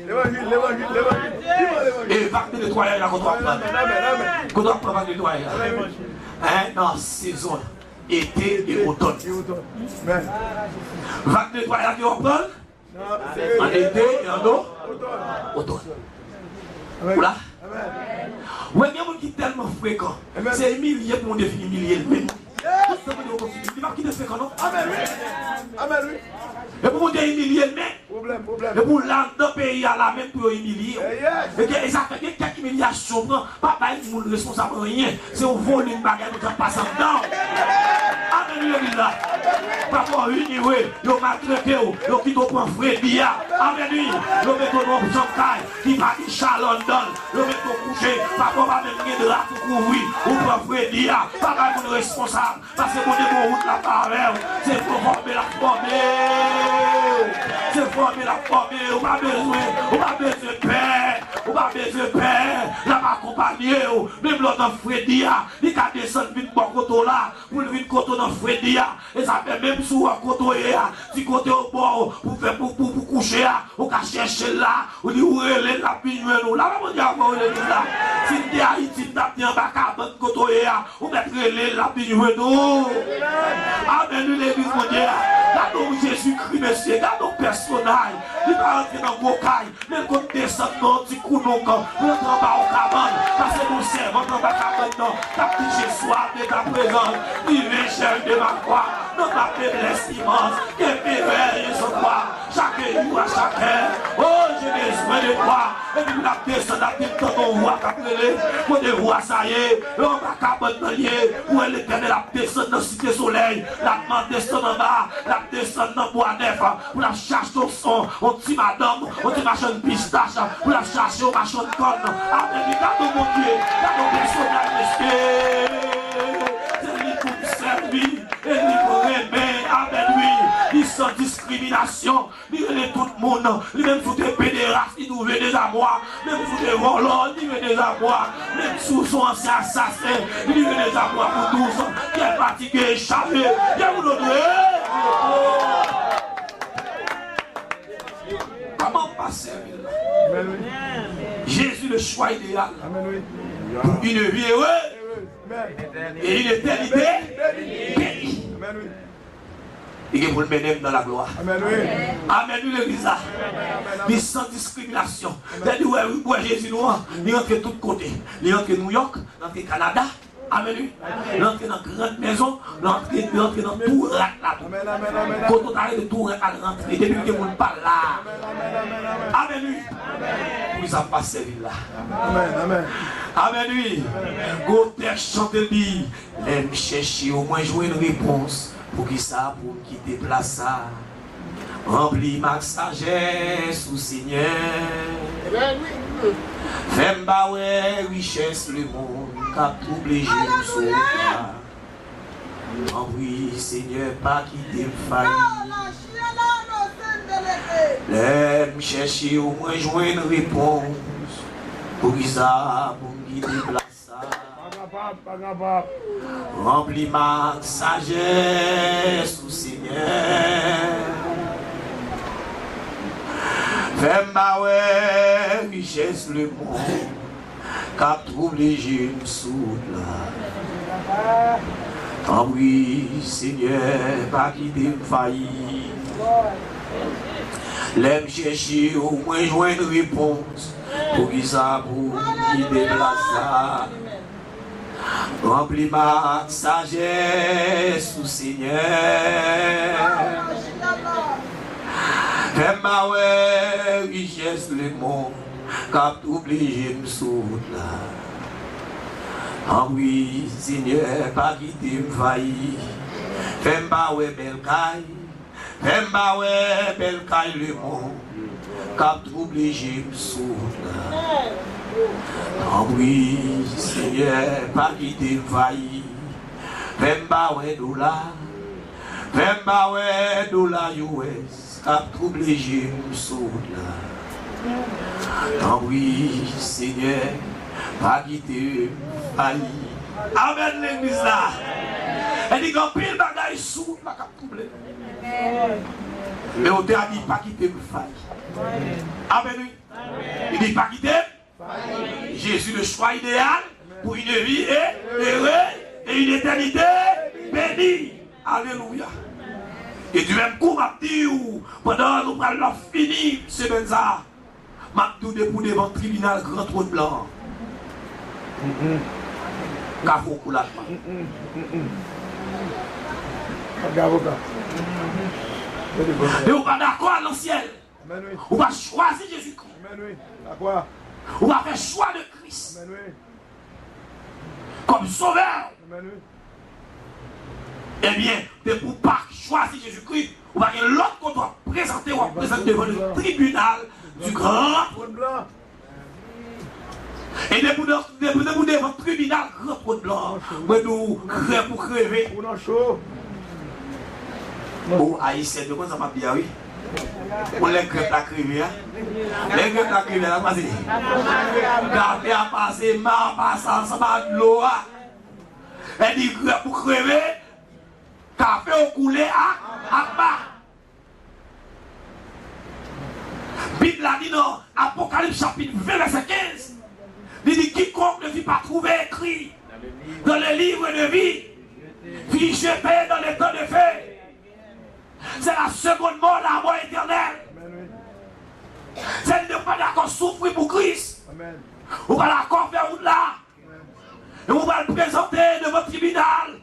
Levanjil, levanjil, levanjil. Viva levanjil. E vag de netwayaj la, kote w ap pran l? Amèn, amèn, amèn. Kote w ap pran vag de netwayaj la? Amèn. Hein, nan sezon ete e otòn. E otòn. Amèn. Vag de netwayaj la, kote w ap pran l? Nan sezon. An ete e an o-, otòn. Otòn. Amèn. Ou la? Amèn. Ou wè, gen moun ki tèlman frekan. Amèn. Se imilye pou Bondye fin imilye l menm. Tout sa Bondye poko fini. Li p ap kite frekan, non. Amèn, wi. Amèn, wi. E pou Bondye imilye l menm. Pwoblèm, pwoblèm. Epi w la anndan peyi a la menm pou yo imilye w. Eh, yes. E gen, e sa fè gen kèk imilyasyon w pran, pa bay moun responsab anyen. Se yon volim bagay Bondye ap pase anndan w. Amèn, wi, legliz la. Pafwa w inire, yo maltrete w, yo kite w pran fredi a. Amèn, wi. Yo mete w nan yon chanm kay ki pa gen chalè anndan l. Yo mete w kouche, pafwa w pa menm gen dra pou kouvri, ou pran fredi a. Pa bay moun responsab. Paske Bondye gon wout l ap bay avè w. Se fòme l ap fòme w. Se fòme l ap fòme w. Ou pa bezwen, ou pa bezwen pè. Ou pa bezwen pè. L ap akonpanye w. Menm lè w nan fredi a, li ka desann vin bò kote w la. Pou l vin kote w nan fredi a. E sa fè menm si w wè kote w ye a, si kote yo ba w pou fè, pou, pou, pou kouche a, ou ka chèche l la. Ou di ou rele l, l ap vin jwenn ou. Lave Bondye avè w legliz la. Si n te Ayiti, n t ap te anba kabann kote w ye a. Ou mèt rele l, l ap vin jwenn ou. Amèn, wi, legliz Bondye a. Gade yon Jezikri, mesye. Gade yon pèsonaj. Li pa rantre nan gwo kay. Men l konn desann nan yon ti kounouk. Rantre anba yon kabann. Pase yon sèvant anba kabann nan. K ap di, je sois de ta présence. Divin, cherche de ma foi. Dans ta faiblesse immense. Que ferai-je sans toi? Chaque jour à chaque heure, oh, j'ai besoin de toi. Epi l ap desann, ap vin tande yon vwa k ap rele. Kote vwa sa ye? Anba kabann nan l ye. Ou wè Letènèl ap desann nan Site Solèy. L ap desann anba. L ap desann nan Bwa Nèf. Pou l ap chache yon, yon ti madanm, yon ti machann pistach. Pou l ap chache yon machann kann. Amèn. Gade Bondye. Gade pèsonaj, mesye. Se li pou m sèvi. E li pou renmen. Amèn, wi. Li san diskriminasyon. Li rele tout moun. Li menm si w te pederas, li di w venez à moi. Menm si w te vòlò, li venez à moi. Menm si w se yon ansyen asasen, li venez à moi pour tous. Qui est fatigué, chargé, je vous donnerai repos. Kòman w pa sèvi l la? Amèn, wi. Jezi, le choix idéal. Amèn, wi. Pour une vie heureuse. et une éternité bénie. Li gen pou l mennen m nan laglwa. Amèn, wi, legliz la. Li san diskriminasyon. Lè nou wè, wè Jezi nou an, li rantre tout kote. Li rantre Nouyòk, li rantre Kanada. Amèn, wi. Li rantre nan gran mezon, li rantre, li rantre nan tou rat la tou. Kote w ta rete tou rat la rantre. Depi l gen moun pa la. Amèn, wi. Poukisa m pa sèvi l la? Amèn, wi. Gwo tèks chante l di, lè m chèche w, mwen jwenn repons. Poukisa pou m kite plas sa? Ranpli m ak sajès ou, Senyè. Fè m pa wè richès lemonn k ap twouble je m sou wout la. Tanpri, Senyè, pa kite m fayi. Lè m chèche w, mwen jwenn repons. Poukisa pou m kite plas sa? Pa kapab, pa kapab. Ranpli m ak sajès ou, Senyè. Fè m pa wè richès lemonn k ap twouble je m sou wout la. Tanpri, Senyè, pa kite m fayi. Lè m chèche w, mwen jwenn repons. Poukisa pou m kite plas sa? Ranpli m ak sajès ou, Senyè. Fè m pa wè richès lemonn k ap twouble je m sou wout la. Tanpri, Senyè, pa kite m fayi. Fè m pa wè bèl kay. Fè m pa wè bèl kay lemonn k ap twouble je m sou wout la. Tanpri, Senyè, pa kite m fayi. Fè m pa wè dola. Fè m pa wè dola U S k ap twouble je m sou wout la. Tanpri, Senyè, pa kite m fayi. Amèn, legliz la. E di gen anpil bagay sou wout la k ap twouble. Men otè a di, pa kite m fayi. Amèn, wi. Li di, pa kite m fayi. Jésus, le choix idéal pour une vie heureuse et une éternité bénie. Alelouya. E di menm kou, m ap di w, pandan nou pral la fini semèn sa a, m ap di w depi w devan tribinal gran twòn blan an. Ka fè w kou latman. Avoka. Depi w pa dakò al nan syèl. Amèn, wi. Ou pa chwazi Jezikri. Amèn, wi. Dakò. Ou pa fè chwa de Kris. Amèn, wi. Kòm sovè. Amèn, wi. Ebyen, depi w pa chwazi Jezikri, ou pa gen lòt kote w ap prezante, w ap prezante devan le tribinal du grand trône blanc. E depi w devan, depi, depi w devan tribinal gran twòn blan an, mwen di w, krèp ou kreve. Ou nan cho. O, Ayisyen, yo konn sa m ap di a, wi. Bon, lè krèp la kreve a. Lè krèp la kreve a, sa k pase? Kafe a pase, ma a pase ansanm ak dlo a. E di krèp ou kreve, kafe ou koule a, ak ma. Bib la di nan Apokalips chapit ven vèsè kenz, li di, quiconque ne fut pas trouvé écrit dans le livre de vie fut jeté dans l'étang de feu. C'est la seconde mort, la mort éternelle. Sètadi, ou pa dakò soufri pou Kris. Ou pa dakò fè wout la. E ou pral prezante devan tribinal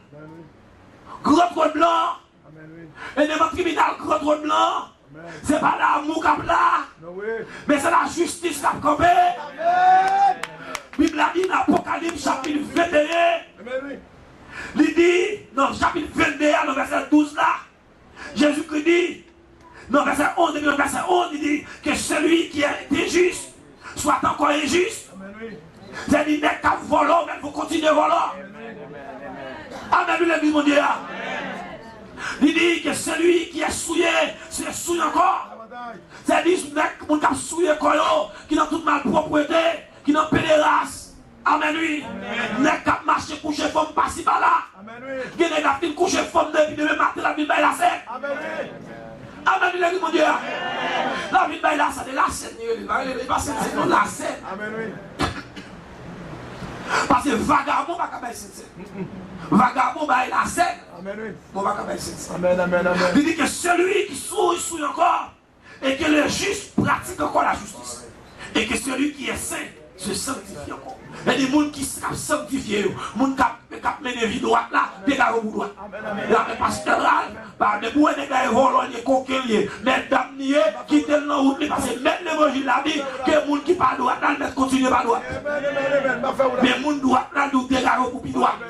gran twòn blan. Amèn, wi. E devan tribinal gran twòn blan, amèn, se pa lanmou k ap la, non, wi, men se lajistis k ap kanpe. Amèn. Bib la di nan Apokalips chapit venteyen, amèn, wi, li di nan chapit vennde a, nan vèsè douz la, Jezikri di, nan vèsè onz, depi nan vèsè onz, li di, que celui qui était juste soit encore injuste. Amèn, wi. Sètadi, nèg k ap vòlò, men pou kontinye vòlò. Amèn, wi, legliz Bondye a. Li di que celui qui est souillé se souille encore. Sètadi, nèg, moun k ap souye kò yo, ki nan tout malpwòpte, ki nan pederas. Amèn, wi. Amèn. Nèg k ap mache kouche fanm pasi pala. Amèn, wi. Gen nèg k ap vin kouche fanm depi demen maten, l ap vin bay lasèn. Amèn, wi. Amèn, wi, legliz Bondye a. L ap vin bay lasèn, e lasèn li rele, li pa rele, li pa sèn, se yon lasèn. Amèn, wi. Paske vagabon pa ka bay sentsen. Vagabon bay lasèn, men w pa ka bay sentsen. Li di que celui qui souille souille encore, et que le juste pratique encore la justice, et que celui qui est saint se sanctifie encore. Li di moun ki ap sanktifye yo, moun k ap k ap mennen vi dwat la, degaje w pou dwat. Avèk pastè Ralph, pa depi w wè nèg la e vòlò l ye, koken l ye, mèt dam li ye, kite l nan wout li, paske mèt levanjil la di ke moun ki pa dwat la, l mèt kontinye pa dwat. Men moun dwat la, l di w degaje w pou pi dwat.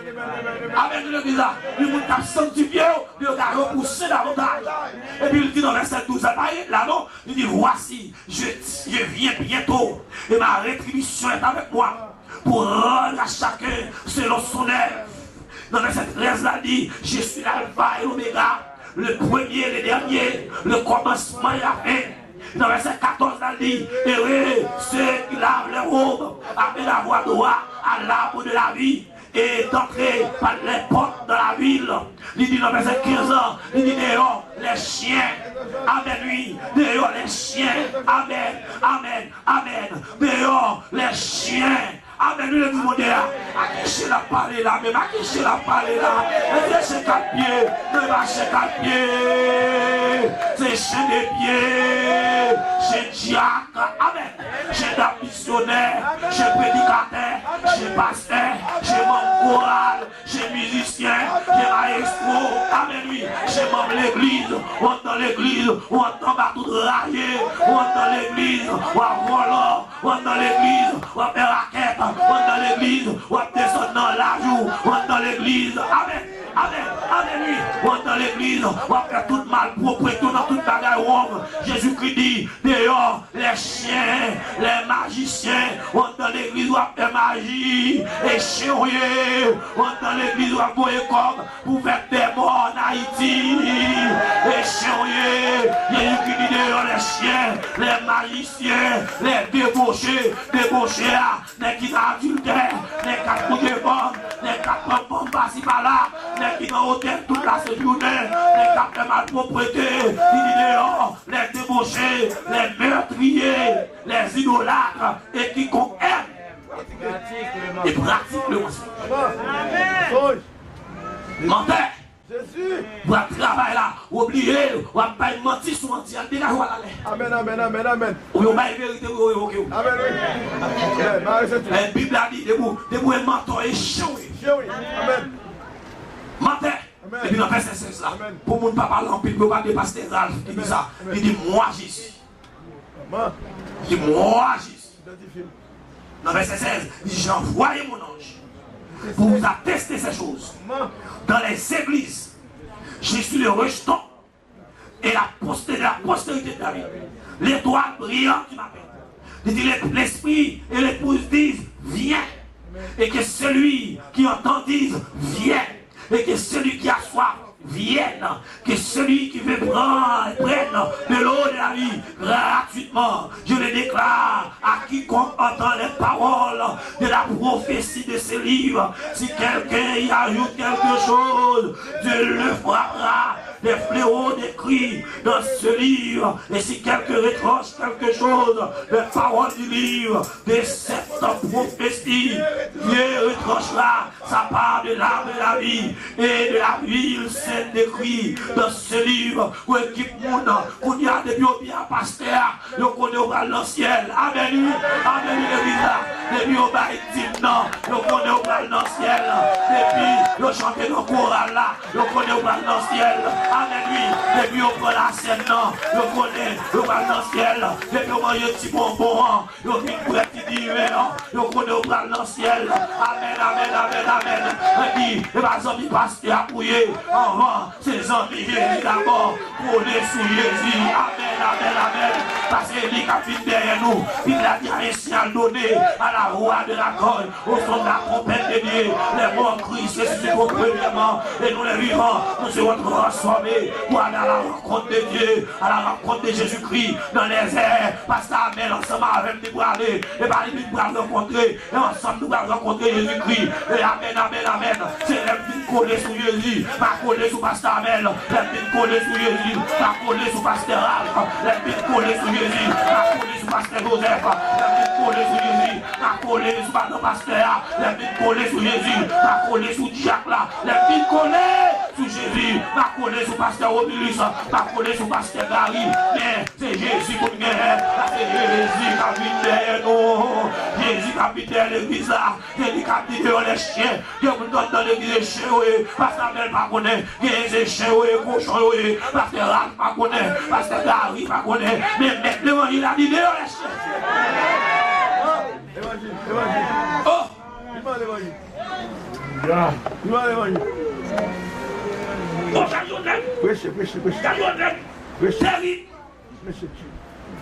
Amèn, legliz la. Li moun k ap sanktifye yo, degaje w pou sen davantaj. Epi l di nan vèsè douz la, pa ret la non, li di, voici, je, je viens bientôt, et ma rétribution est avec moi, pour rendre à chacun selon son œuvre. Nan vèsè trèz la, li di, je suis l'alpha et l'oméga, le premier et le dernier, le commencement et la fin. Nan vèsè katòz la, li di, heureux ceux qui lavent leurs robes afin d'avoir droit à l'arbre de la vie et d'entrer par les portes dans la ville. Li di nan vèsè kenz la, li di dehors les chiens. Amèn, wi. Dehors les chiens. Amèn, amèn, amèn. Dehors les chiens. Amèn, wi, legliz Bondye a. A ki chen l ap pale la menm? A ki chen l ap pale la? Èske se kat pye? Non, e pa chen kat pye. Se chen de pye. Chen dyak. Amèn. Chen dam misyonè, chen predikatè, chen pastè, chen manm koral, chen mizisyen, chen mayestwo. Amèn, wi. Chen manm legliz, ou anndan legliz, ou anndan ba tout raje, ou anndan legliz, w ap vòlò, ou anndan legliz, w ap fè rakèt, ou anndan legliz, w ap desann nan laj ou, ou anndan legliz. Amèn. Amèn, amèn, wi. Ou anndan legliz, w ap fè tout malpwoprete nan tout bagay wrong. Jezikri di, dehors les chiens, les magiciens. Ou anndan legliz, w ap fè maji, e chen w ye. Ou anndan legliz, w ap voye kòb pou fè dèmon ann Ayiti, e chen w ye. Jezikri di, dehors les chiens, les magiciens, les débauchés, deboche a. Nèg ki nan adiltè, nèg k ap koute fanm, nèg k ap pran fanm pasi pala, nèg ki nan otèl tout lasentjounen, nèg k ap fè malpwoprete, li di dehors les débauchés, les meurtriers, les idolâtres et quiconque aime et pratique le mensonge. Mantè. Jezi! W ap travay la, w obliye, w ap bay manti sou manti, al degaje w al anlè. Amèn, amèn, amèn, amèn. Oubyen w bay verite, oubyen w revoke w. Amèn, wi. Amèn. Mare senti. Men Bib la di, depi w, depi w e mantò, e chen w ye. Chen w ye. Amèn. Mantè. Amèn. Epi nan vèsè sèz la, amèn, pou moun pa pale anpil, pou yo pa de pastè Ralph ki di sa, amèn, li di, moi j'y suis. Amèn. Li di, moi j'y suis. Idantifye m. Nan vèsè sèz, li di, j'ai envoyé mon ange pour vous attester ces choses dans les églises. Je suis le rejeton et la postérité, la postérité de David, l'étoile brillante du matin. Li di, l'esprit et l'épouse disent, viens. Et que celui qui entend dise, viens. Et que celui qui a soif vienne, que celui qui veut prendre, prenne de l'eau de la vie gratuitement. Je le déclare à quiconque entend les paroles de la prophétie de ce livre. Si quelqu'un y ajoute quelque chose, Dieu le frappera des fléaux décrits dans ce livre. Et si quelqu'un retranche quelque chose des paroles du livre, de cette prophétie, Dieu retranchera sa part de l'arbre de la vie et de la huile sainte décrite dans ce livre. Pou ekip moun, kounye a, depi yo byen a pastè a, yo konnen yo pral nan syèl. Amèn, wi. Amèn, wi, legliz la. Depi yo bay dim nan, yo konnen yo pral nan syèl. Depi yo chante nan koral la, yo konnen yo pral nan syèl. Amèn, wi. Depi yo pran lasèn nan, yo konnen yo pral nan syèl. Depi yo manje ti bonbon an, yo vin bwè ti diven an, yo konnen yo pral nan syèl. Amèn, amèn, amèn, amèn. Mwen di, e pa zanmi pastè a pou ye. Anvan, se zanmi Jezi dabò. Kole sou Jezi. Amèn, amèn, amèn. Paske li k ap vin dèyè nou. Bib la di, à un signal donné, à la voix de la corne, au son de la trompette de Dieu, les morts en Christ ressusciteront premièrement, et nous les vivants, nous serons transformés pour aller à la rencontre de Dieu, à la rencontre de Jésus-Christ dans les airs. Pastè Amèl ansanm avè m te prale, e pa li menm pral rankontre, e ansanm nou pral rankontre Jezikri. E amèn, amèn, amèn. Se lè m vin kole sou Jezi, m a kole sou pastè Amèl, lè m vin kole sou Jezi, m a kole sou pastè Ralph, lè m vin kole sou Jezi, m a kole sou pastè Joseph, lè m vin Kole sou Jezi, m a kole sou madan pastè a. Lè m vin kole sou Jezi, m a kole sou dyak la. Lè m vin kole sou Jezi, m a kole sou pastè Romulus, m a kole sou pastè Gary. Men se Jezi pou n genyen, paske Jezi k ap vin dèyè nou. Jezi k ap vin dèyè legliz la. Se li k ap di deyò lèchyen. Gen moun k anndan legliz se chen yo ye, pastè Abèl pa konnen. Gen se chen yo ye, kochon yo ye, pastè Ralph pa konnen, pastè Gary pa konnen. Men mèt levanjil la di deyò lèchyen. Levanjil, levanjil. Oh! Vivan levanjil. Ya. Vivan levanjil. Oh, gade yon nèg. Preche, preche, preche. Gade yon nèg. Preche. Terib. Mesye.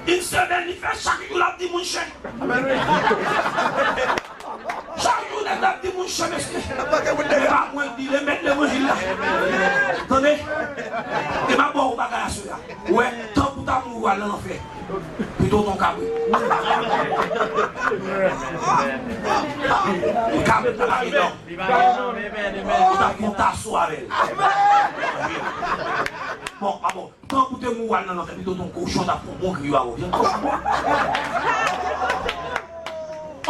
Yon semèn li fè chak jou l ap di moun chen. Amèn, wi. Chak jou nèg la ap di moun chen, mesye. E pa mwen k di, le mèt levanjil la. Tande? E m ap ba w bagay aswè a. Ou wè, tan pou ta mouri al nan lanfè, pito w t on kabrit. Kabrit la pa gen non. Ou ta pran taso avè l. Bon, a bon. Tan pou te mouri al nan lanfè, pito t on kochon, t ap fè on bon griyo avè w. Vyann kochon.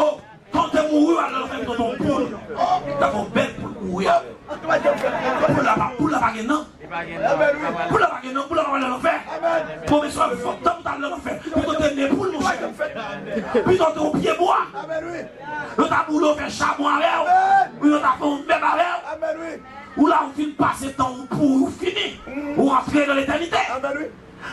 Oh, tan te mouri al nan lanfè, pito t on poul, t ap fè on bèl poul kouri avè w. Poul la pa, poul la pa gen nan. Poul la pa gen nan, poul la pa al nan lanfè. Bon, mesye, fòk tan pou t al nan lanfè. Pito te ne poul, monchè. Pito te on pye bwa. Yo ta boule w, fè chabon avè w. Yo ta fè on mèb avè w. Ou la, ou fin pase tan ou pouri, ou fini. Ou antre nan letènite.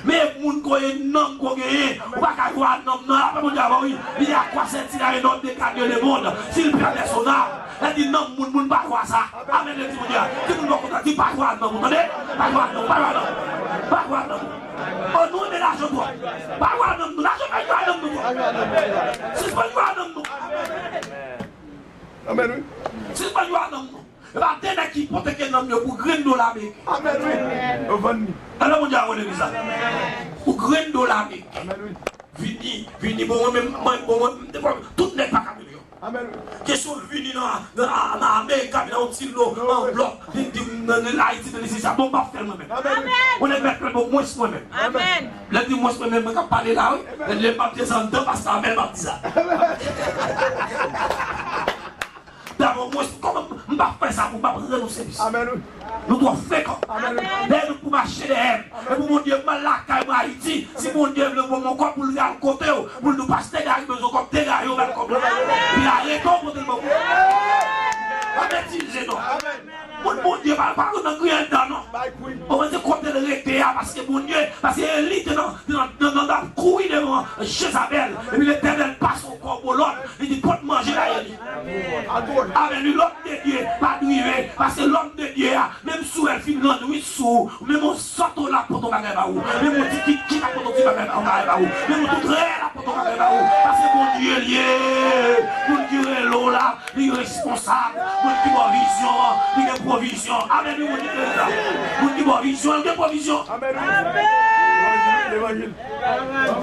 Men moun ko ye, nanm ko genyen, ou pa ka jwe a nanm nan, apre Bondye avè w, wi. Il y a quoi sert-il à un homme de gagner le monde s'il perd son âme? Lè di nanm moun, moun pa jwe a sa. Amèn, lè di Bondye a. Di moun bò kote a, di pa jwe a nanm ou, tande? Pa jwe a nanm, pa jwe a nanm. Pa jwe a nanm. Oh, nou renmen lajan twòp. Pa jwe a nanm nou, lajan pa jwe a nanm nou twòp. Sispann jwe a nanm nou. Amèn, wi. Sispann jwe a nanm nou. E pa de nèg ki ipoteke nanm yo pou grenn dola ameriken. Amèn, wi. Yo vann li. Alò, Bondye a wè legliz la. Pou grenn dola ameriken. Amèn, wi. Vini, vini, bon, mwen menm, mwen, bon, mwen, mwen, tout nèg pa kameleyon. Amèn, wi. Kesyon vini nan, nan, nan Amerik, vin yon ti lo, anvlòp, vin di m nan, nan Ayiti, nan lise sa, bon, m ap fè l mwen menm. Amèn, wi. Yon nèg mèt fè l bon, mwens mwen menm. Amèn. Lè m di mwens mwen menm, mwen k ap pale la, wi. Lè m ap desann dan, pastè Abèl m ap di sa. Dabò, mwen, kòman m pa fè sa pou m pa rann nou sèvis? Amèn, wi. Nou twò frekan. Amèn, wi. Dèyè nou pou mache dèyè m. Amèn. E pou Bondye, m al lakay mwen Ayiti. Si Bondye vle, bon, mwen kòb pou l al kote w. Pou l di w, pastè Gary bezwen kòb, degaje w, ba l kòb la. Amèn. Li arete w kote l ban w. Pa metize, non. Amèn. Moun Bondye pa, pa nan griyen dan, non. Bay kwi. Ou wè se kote l rete a, paske Bondye, paske Eli te nan, te nan, nan, nan, nan kouri devan Jezabèl. Epi Letènèl pase yon kòbo lòd, li di, pot manje la, Eli. Amèn. Amèn. Lòm de Dye pa drive, paske lòm de Dye a, menm si w wè l fin lannwit sou ou, menm yon santo l ap pote yon bagay ba ou, menm yon ti kikit ap pote yon ti bagay, yon bagay ba ou, menm yon toutrè l ap pote yon bagay ba ou, paske Bondye l ye, moun ki rele w la, li responsab. Moun ki ba w vizyon an, li gen pwovizyon. Amèn, wi, moun ki gen vizyon. Moun ki ba w vizyon an, li gen pwovizyon. Amèn, wi. Levanjil, levanjil.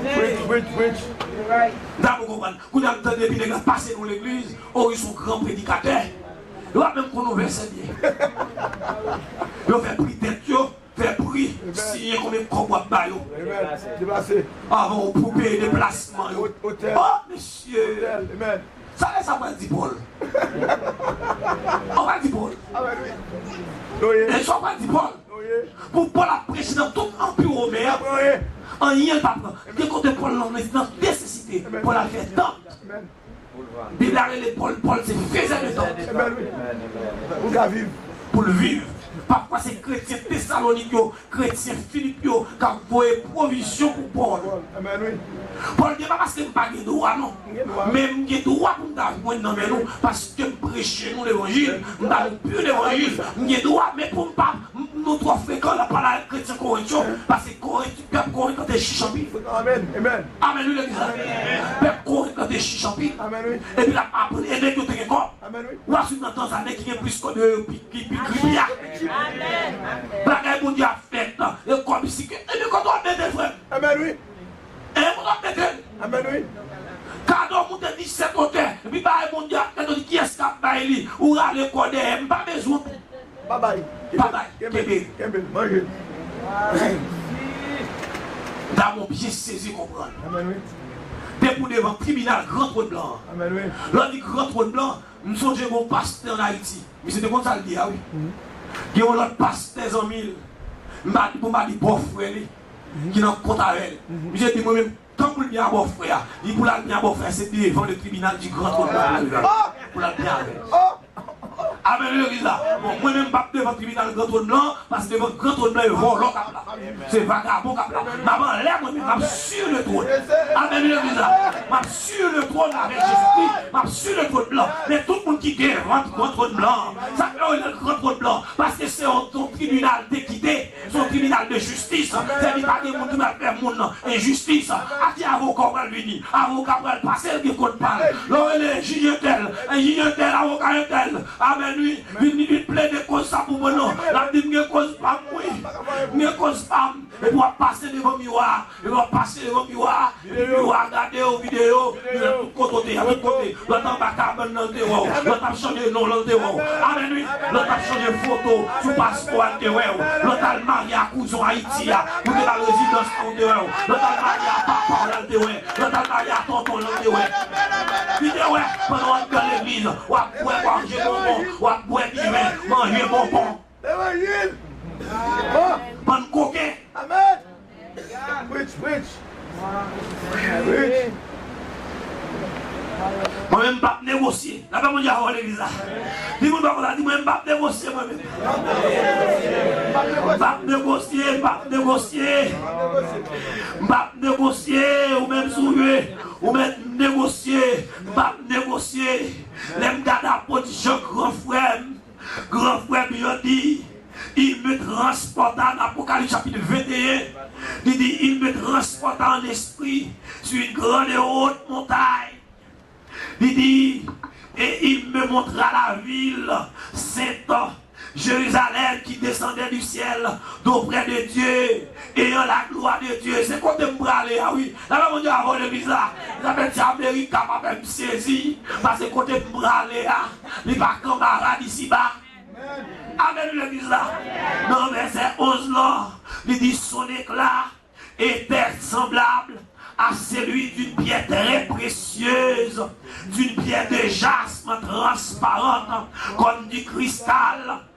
Preach, preach, preach. N ta pou konprann. Kounye a m tande epi nèg la pase nan legliz, o, wi, se yon gran predikatè. Yo pa menm konn yon vèsè byen. Yo fè pri tèt yo. Fè pri, siyen konbyen kòb w ap ba yo. Avan ou pou peye deplasman yo. Oh, mesye! Sa lè sa pral di Pòl? Ou pral di Pòl? E sa w pral di Pòl? Pou Pòl ap preche nan tout anpi women an, anyen l pa pran. Gen kote Pòl nan, nan nesesite, Pòl al fè tanp. Bib la rele Pòl, Pòl se fezè de tanp. Amèn, wi. Pou l ka viv. Pou l viv. Pafwa se kretyen Tesalonik yo, kretyen Filip yo k ap voye pwovizyon pou Pòl. Amèn, wi. Pòl di, pa paske m pa gen dwa, non. Men m gen dwa pou m ta jwenn nan men nou, paske m preche nou levanjil, m ba nou pur levanjil, m gen dwa, men pou m pa, m, nou twò frekan, l ap pale avèk kretyen Korent yo, paske Korent, pèp Korent lan te chich anpil. Amèn, amèn. Amèn, wi, legliz la. Pèp Korent lan te chich anpil. Amèn, wi. Epi l ap aprann, e nèg yo te gen kòb. Amèn, wi. W ap swiv nan tan sa, nèg ki gen plis kòb yo, yo pi, pi, pi, pi, pi riche. Amèn. Bagay Bondye ap fèt, e kòb sikil. Epi kote w ap mete l, frè m? Amèn, wi. E kote w ap mete l? Amèn, wi. Kado moute disèt otè, epi bagay Bondye ap fèt, ou di, kiyès k ap bay li? Ou rale kò dèyè, m pa bezwen w. Pa bay. Pa bay. Kenbe. Kenbe. Kenbe. Manje. Dam ou byen sezi konprann. Amèn, wi. te pou devan tribinal Gran Twòn Blan an. Amèn, wi. Lè w di Gran Twòn Blan, m sonje gen yon pastè ann Ayiti. Misye te konn sa l di a, wi. Gen yon lòt pastè zanmi l. M pa di pou m pa di bòfrè li, ki nan kont avè l. Misye di mwen menm, tankou l byen a bòfrè a, li pou l al byen a bòfrè a, se devan le tribinal di Gran Twòn Blan pou l al byen avè l. Amèn, legliz la. Bon, mwen menm, m p ap devan tribinal Gran Twòn Blan, paske devan Gran Twòn Blan, e vòlò k ap la. Se vagabon k ap la. M ap anlè mwen menm, m ap sur le trône. Amèn, legliz la. M ap sur le trône avèk Jezikri, m ap sur le trône blanc. Men tout moun ki devan Gran Twòn Blan, sa k fè yo rele l Gran Twòn Blan, paske se yon, yon tribinal dekite. Se yon tribinal de jistis. Sèvi pa gen moun ki pral fè moun enjistis. A ki avoka w pral vini? Avoka pral pase l gen kòd pa l. Lè w rele jij entèl, jij entèl, avoka entèl. Amèn, wi. Vin, vin, vin plede koz sa pou mwen non. L ap di m gen koz pa m, wi. M gen koz pa m. Epi w ap pase devan miwa. Epi w ap pase devan miwa. Epi miwa a gade w videyo. Li wè tout kote w te ye, tout kote. Lòt anba kabann nan l te wè w. Lòt ap chanje non l te wè w. Amèn, wi. Lòt ap chanje foto sou paspò a l te wè w. Lòt al marye a kouzon Ayiti a pou te ba rezidans an l te wè w. Lòt al marye a papa w la l te wè. Lòt al marye a tonton l te wè. Li te wè pandan w ap nan legliz. W ap bwè, w ap manje bonbon. W ap bwè diven, manje bonbon. Levanjil. Bon. Bann koken. Amèn. Preach, preach. Preach. Mwen menm m p ap negosye. Lapè Bondye avè w legliz la. Di moun pa konn sa, di mwen m p ap negosye mwen menm. M p ap negosye, m p ap negosye. M p ap negosye, ou menm si w vle. Ou menm negosye, m p ap negosye. Lè m gade apot Jan, gran frè m, Gran frè Biyandi, il me transporta, nan Apocalypse chapitre vingt et un, li di, il me transporta en esprit sur une grande et haute montagne. Li di, et il me montra la ville sainte, Jérusalem, qui descendait du ciel d'auprès de Dieu, ayant la gloire de Dieu. Se kote m prale a, wi. Lapè Bondye avè w legliz la. Sa fè ti Amerika pa fè m sezi, paske kote m prale a, li pa kanmarad isiba. Amèn, legliz la. Nan vèsè onz lan, li di, son éclat était semblable à celui d'une pierre très précieuse, d'une pierre de jaspe transparente comme du cristal.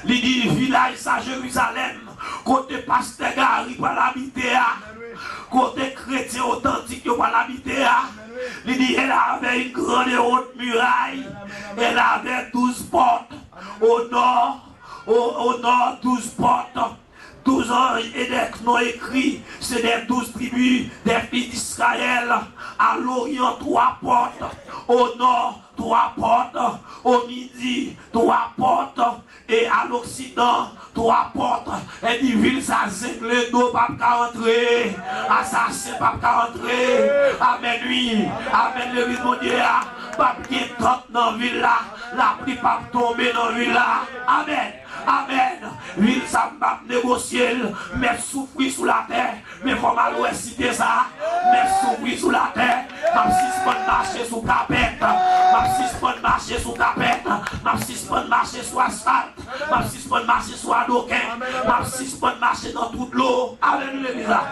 Li di, vilaj sa, Jerizalèm, kote pastè Gary pral abite a, kote kretyen otantik yo pral abite a. Li di, elle avait une grande et haute muraille, elle avait douze portes. Au nord, au, au nord, douze portes, douze anges et des noms écrits, c'est des douze tribus des fils d'Israël. À l'orient, trois portes. Au nord, trois portes. Au midi, trois portes. Et à l'occident, trois portes. Li di, vil sa, zenglendo p ap ka antre. Asasen p ap ka antre. Amèn, wi. Amèn, legliz Bondye a. P ap gen tant nan vil la. Lapli p ap tonbe nan vil la. Amèn. Amèn. Vil sa, m p ap negosye l. M mèt soufri sou latè. Men fò m al wè site sa. M mèt soufri sou latè. M ap sispann mache sou kapèt. M ap sispann mache sou kapèt. M ap sispann mache sou asfalt. M ap sispann mache sou adoken. M ap sispann mache nan twou dlo. Amèn, legliz la.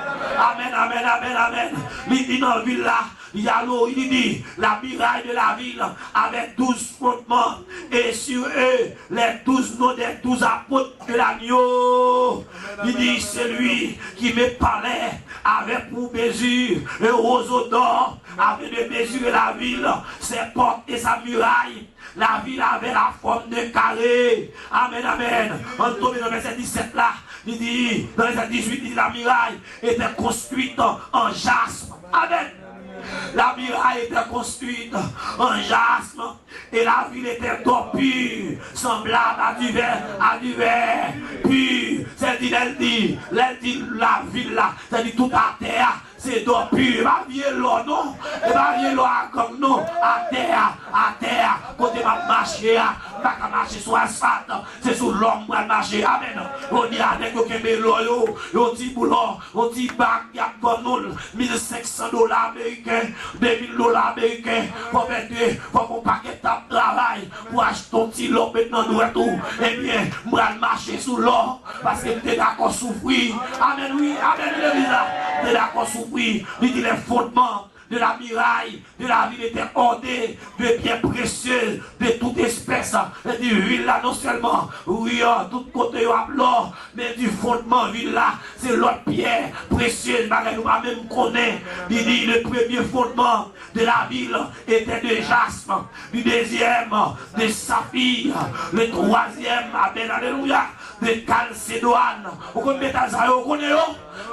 Amèn, amèn, amèn, amèn. Li di nan vil la, li alo, li di, la muraille de la ville avait douze fondements, et sur eux, les douze noms des douze apôtres de l'agneau. Li di, celui qui me parlait avait pour mesure un roseau d'or, afin de mesurer la ville, ses portes et sa muraille. La ville avait la forme d'un carré. Amèn, amèn. Ann tonbe nan vèsè disèt la. Li di, nan vèsè dizuit, li di, la muraille était construite en jaspe. Amèn. La muraille était construite en jaspe et la ville était d'or pur, semblable à du verre, à du verre pur. Sètadi, lè l di, lè l di la vil la, sètadi tout atè a, se dò pi, e pa vye lò non, e pa vye lò a gang non, atè a, atè a, kote m ap mache a, m pa ka mache sou asfalt, se sou lò m pral mache, amèn. Jodi a, nèg yo kenbe lò yo, yon ti boulò, yon ti bag, y ap vann nou l, mil senk san dola ameriken, de mil dola ameriken, fò mete, fò gon pakèt t ap travay pou achte yon ti lò met nan dwèt ou, ebyen, m pral mache sou lò. Paske m te dakò soufri. Amèn, wi. Amèn, wi, legliz la. M te dakò soufri. Li di, les fondements de la miraille de la ville était ornée de pierres précieuses de toute espèce. Li di, vil la non sèlman, wi, tout kote yo ap lò, men di fondman vil la, se lòt pyè presyez, bagay nou pa menm konnen. Li di, le premier fondement de la ville était de jaspe, le deuxième de saphir, le troisième, amen, alelouya, de chalcédoine. Ou konn metal sa yo, ou konnen yo?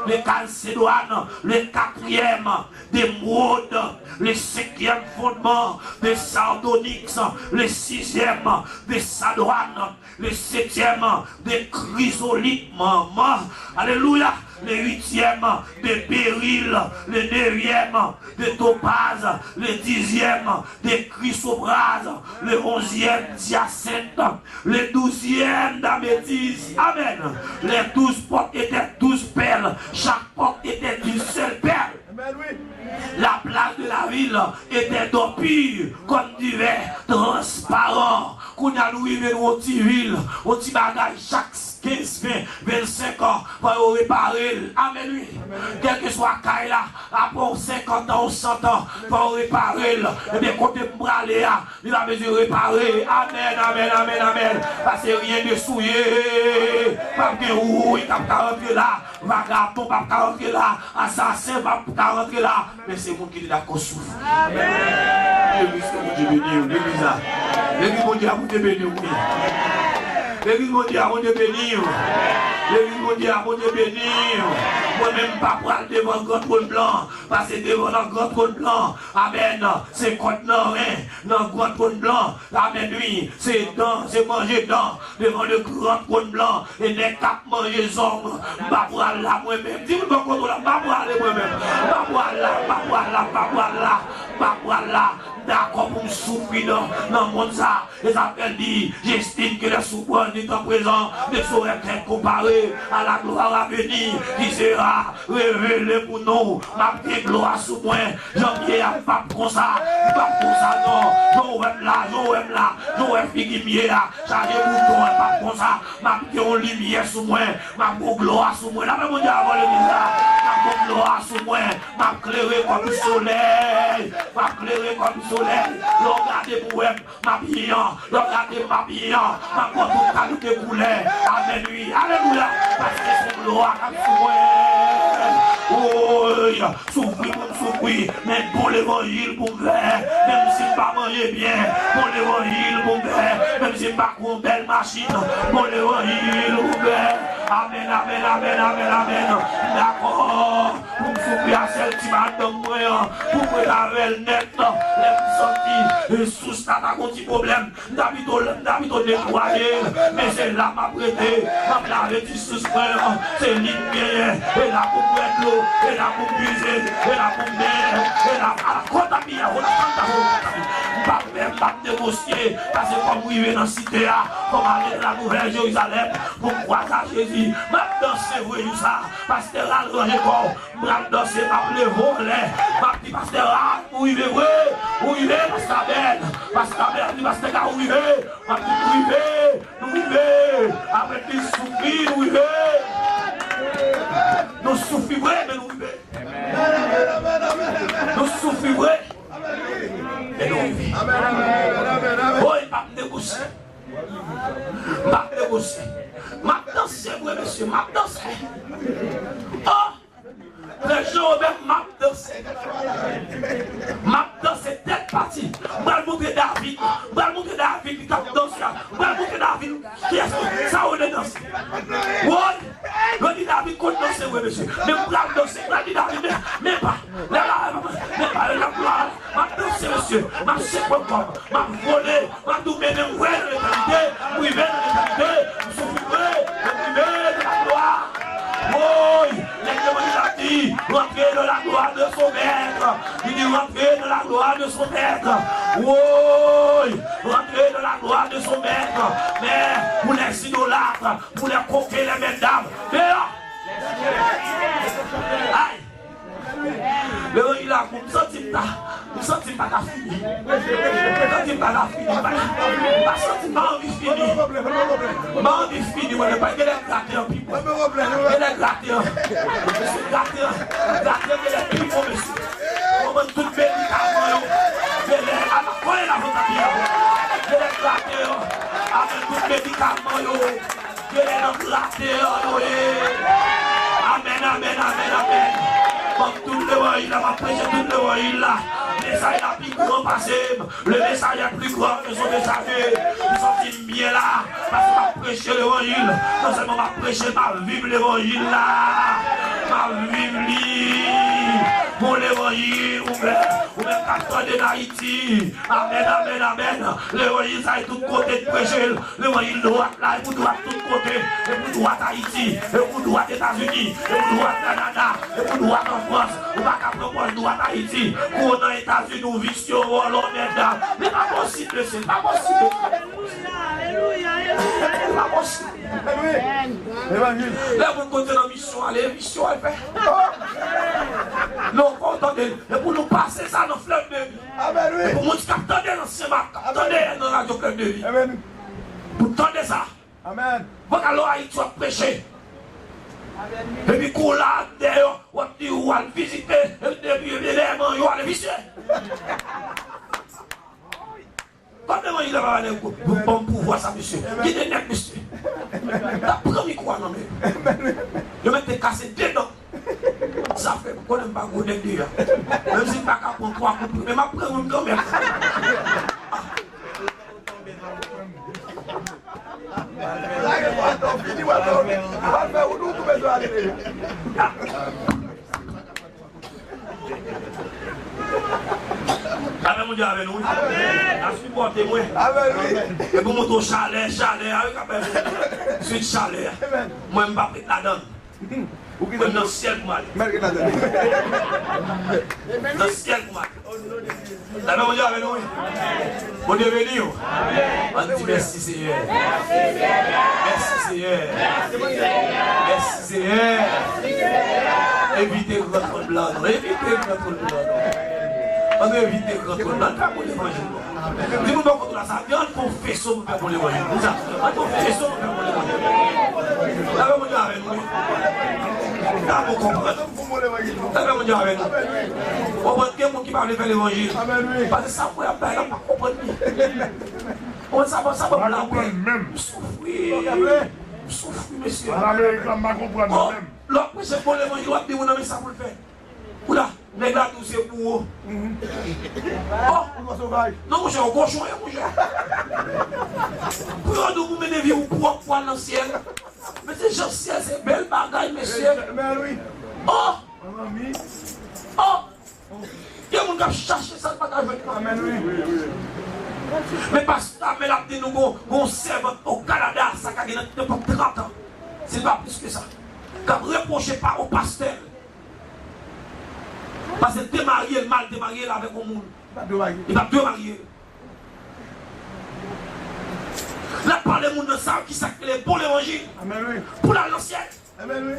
De chalcédoine, le quatrième d'émeraude, le cinquième fondement de sardonyx, le sixième de sardoine, le septième de chrysolithe, maman, alelouya, le huitième de béryl, le neuvième de topaze, le dixième de chrysoprase, le onzième d'hyacinthe, le douzième d'améthyste. Amen. Les douze portes étaient douze perles, chaque porte était d'une seule perle. La place de la ville était d'or pur comme du verre transparent. Kounye a nou rive nan yon ti vil, yon ti bagay, chak kenz, ven, vennsenk an, fò yo repare l. Amen, wi. Kèlkeswa kay la, apre yon senkant an, yon san an, fò yo repare l. Ebyen, kote m prale a, li pa bezwen repare. Amen, amen, amen, amen. Pase ryen de souye. P ap gen wouy k ap ka rantre la. Vagabon p ap ka rantre la. Asasen p ap ka rantre la. Men se moun ki te dakò soufri. Legliz, ke Bondye beni w. Legliz la. Legliz Bondye a, Bondye beni w, wi. Legliz Bondye a, Bondye beni w. Legliz Bondye a, Bondye beni w. Mwen menm, m pa pral devan gran twòn blan. Pase devan nan gran twòn blan. Amèn. Se kòd nan ren, nan gran twòn blan. Amèn, wi. Se dan, se manje dan. Devan le gran twòn blan. E nèg k ap manje zong. M pa pral la mwen menm. Di moun bò kote w la, m pa prale mwen menm. M pa pral la, m pa pral la, m pa pral la, m pa pral la. M dakò pou m soufri nan, nan mond sa. E sa fè l di, J'estime que les souffrances du temps présent ne sauraient être comparées à la gloire à venir qui sera révélée pour nous. M ap gen glwa sou mwen. Jan m ye a, m p ap konsa. M p ap konsa non. Jan w wè m la, jan w wè m la, jan w wè figi m ye a, chaje bouton an, m p ap konsa. M ap gen yon limyè sou mwen. M ap gen yon glwa sou mwen. Lapè Bondye avè w legliz la. M ap gen yon glwa sou mwen. M ap klere kòm solèy. M ap klere kòm solèy. Lè w gade pou wè m, m ap byen. Lè w gade m, m ap byen. M ap gen tout kalite koulè. Amèn, wi. Alelouya. Paske se yon glwa k ap sou mwen. Woy. Soufri pou m soufri, men bon levanjil pou m fè. Menm si m pa manje byen, bon levanjil pou m fè. Menm si m pa gen yon bèl machin, bon levanjil pou m fè. Amèn, amèn, amèn, amèn, amèn. M dakò pou m soufri a sèl ti madanm mwen an, pou m ret avè l nèt. Lè m santi, e, sous la ta gon ti pwoblèm, m ta pito, m ta pito netwaye l, men se la m ap rete. M ap lave ti sous mwen an, se li m genyen. E la pou m bwè dlo, e la pou m bize, e la pou m benyen, e la, ala kòt a piyè, o la kanta, o la kanta. M p ap pè, m p ap negosye, paske fò m rive nan site a, fò m ale nan la Nouvèl Jerizalèm, pou m kwaze a Jezi. M ap danse vre jou sa, pastè al ranje kò w. M pral danse, m ap leve w anlè. M ap di, pastè Ralph, ou rive vre? Ou rive, pastè Abèl? Pastè Abèl ap di, pastè Gary, ou rive? M ap di, nou rive, nou rive. Apre plis soufri, nou rive. Nou soufri vre, men nou rive. Nou soufri vre, men nou rive. Woy, m p ap negosye. M p ap negosye. M ap danse vre, mesye, m ap danse. Oh! Frè Jean Robert, m ap danse. M ap danse tèt pati. M pral montre David. M pral montre David li t ap danse a. M pral montre David kiyès sa yo rele danse. Woy! Yo di David konn danse vre, mesye. Men m pral danse. M pral di David, men, men pa. Lè la, men pa, lè la, m ap danse, mesye. M ap sekwe kò m. M ap vole. M ap tou mennen m wè nan letènite, m rive nan letènite, m soufri vre, men m rive nan laglwa. Woy, nèg yo mande la di, rentrez dans la gloire de son maître. Li di, rentrez dans la gloire de son maître. Woy, rentrez dans la gloire de son maître. Men, pou lè zidolat, pou lè koken, lè mèt dam, deyò. Ay! Levanjil la, m santi m ta, m santi m pa ka fini. M santi m pa ka fini. M pa, m pa santi m pa anvi fini. M pa anvi fini, mwen, men pa gen lè grate an pi bon. Gen lè grate an. Mesye, grate an. Grate an gen lè pi bon, mesye. Kòman tout medikaman yo, genlè nan kratè yo ye. Amèn, amèn, amèn, amèn. Ban m tout levanjil la, m ap preche tout levanjil la. Mesaj la pi gran pase m. Le message est plus grand que son messager. M santi m byen la, paske m ap preche levanjil. Non sèlman m ap preche, m ap viv levanjil la. M ap viv li. Bon levanjil, ou menm, ou menm k ap tande n Ayiti. Amèn, amèn, amèn. Levanjil sa e tout kote k preche l. Levanjil dwat la, e pou dwat tout kote. E pou dwat Ayiti. E pou dwat Etazini. E pou dwat Kanada. E pou dwat an Frans. Ou pa ka pran pòz dwat Ayiti. Kou w nan Etazini, ou visye, ou vòlò, mèt dam. Li pa posib, mesye. Li pa posib. Li pa posib. Lè moun konn se nan misyon ale, misyon al fè. Non, fò w tande. E pou nou pase sa nan flèv de vi. Amèn, wi. E pou moun ki ap tande nan sema, k ap tande nan radyo Flèv de Vi. Amèn. Pou tande sa. Amèn. Vokal ou Ayiti w ap preche. Epi kou la dèyè, w ap di ou al vizite, epi depi lèman yo al visye. Kòm levanjil la pa ba nèg yo, yo ban m pouvwa sa, mesye. Kite nèg, mesye. T ap pran mikwo a nan men yo. Yo mèt te kase de dan. Sa fè m konnen m pa gwo nèg deja. Menm si m pa ka pran twa kout, men m ap pran youn kanmenm. Lage bwa atò, fini bwa atò. Ou pa fè ou nou tou bezwen ale deja. Amèn, Bondye avè nou, wi. Amèn. N ap sipòte mwen. Amèn, wi. E pou montre w chalè, chalè a, wi, k ap fè swit chalè a. Amèn. Mwen, m p ap ret ladan l. Ou kwè m nan syèl pou m ale. Mèt ret ladan. Nan syèl pou m ale. Amèn, Bondye avè nou, wi. Bondye beni w. Ann di mèsi, Senyè. Mèsi, Senyè. Mèsi, Senyè. Evite gran twòn blan, non. Evite gran twòn blan, non. Ann evite gran twòn blan. Ann fè bon levanjil, non. Di moun bò kote w la sa, di, ann konfese w pou fè bon levanjil. Di sa, ann konfese w pou fè bon levanjil. Amèn, Bondye avè nou, wi. Sa bon konprann. Amèn, Bondye avè nou. Konprann gen moun ki pa vle fè levanjil. Paske sa frè ap bay la, pa konprann li. Konprann sa, sa ban m lapè. M soufri. M soufri, mesye. Lè w ap preche bon levanjil, w ap di moun nan men sa pou l fè. Kou la, nèg la di w se bouro. Oh! Non, monchè, w kochon ye, monchè. Pou yo di w pou mennen vi w pwòp pou al nan syèl. Men se jan syèl se bèl bagay, mesye. Oh! Oh! Gen moun k ap chache sa l pa ka jwenn. Men pastè Amèl ap di nou gon, gon sèvant o Kanada, sa ka gen nan nenpòt trant an. Se pa plis ke sa. K ap repwoche pa o pastè l. Paske l te marye, l mal te marye l avèk yon moun. Li pa t dwe marye. L ap pale moun nan sa ki sa k rele bon levanjil. Amèn, wi. Pou l al nan syèl. Amèn, wi.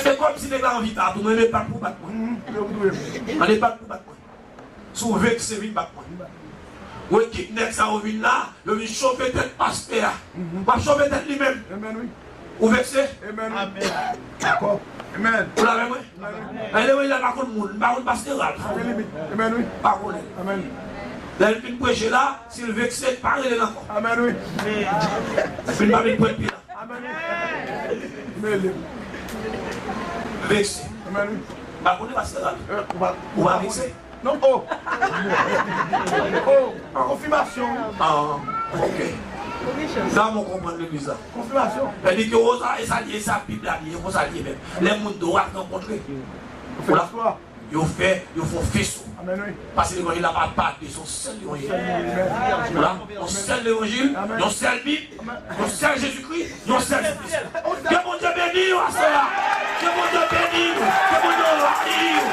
Se kòmsi nèg la anvi bat ou, mwen, men bat pou bat mwen. Ann bat pou bat mwen. Si w vekse, vin bat mwen. Ou ekip nèg sa yo vin la, yo vin chofe tèt pastè a. W ap chofe tèt li menm. Amèn, wi. Ou vekse? Amèn. Dakò. Amèn. Ou la avè mwen? Amèn. Levanjil la pa konn moun, li pa konn pastè Ralph. Pa gen limit. Amèn, wi. Pa konnen. Amèn. Lè l fin preche la, si l vekse, pa rele l ankò. Amèn, wi. Vin pa vin pwent pye la. Amèn, wi. Mele. Vekse. Amèn, wi. Pa konnen pastè Ralph. Ou pa vekse? Non, oh. Oh, konfimasyon. Ah, ok. Sa mwen konprann legliz la. Konfimasyon. Sa di ke, oh, sa, e sa li ye, sa Bib la di, e konsa li ye menm. Lè moun dwat rankontre. Yo fè istwa. Yo fè, yo fè yon feso. Amèn, wi. Paske levanjil la pa, pa de, se yon sèl levanjil. Yon sèl levanjil. Amèn. Yon sèl Bib, yon sèl Jezikri. Yon sèl Jezikri. Ke Bondye beni w aswè a. Ke Bondye beni w. Ke Bondye anvayi w.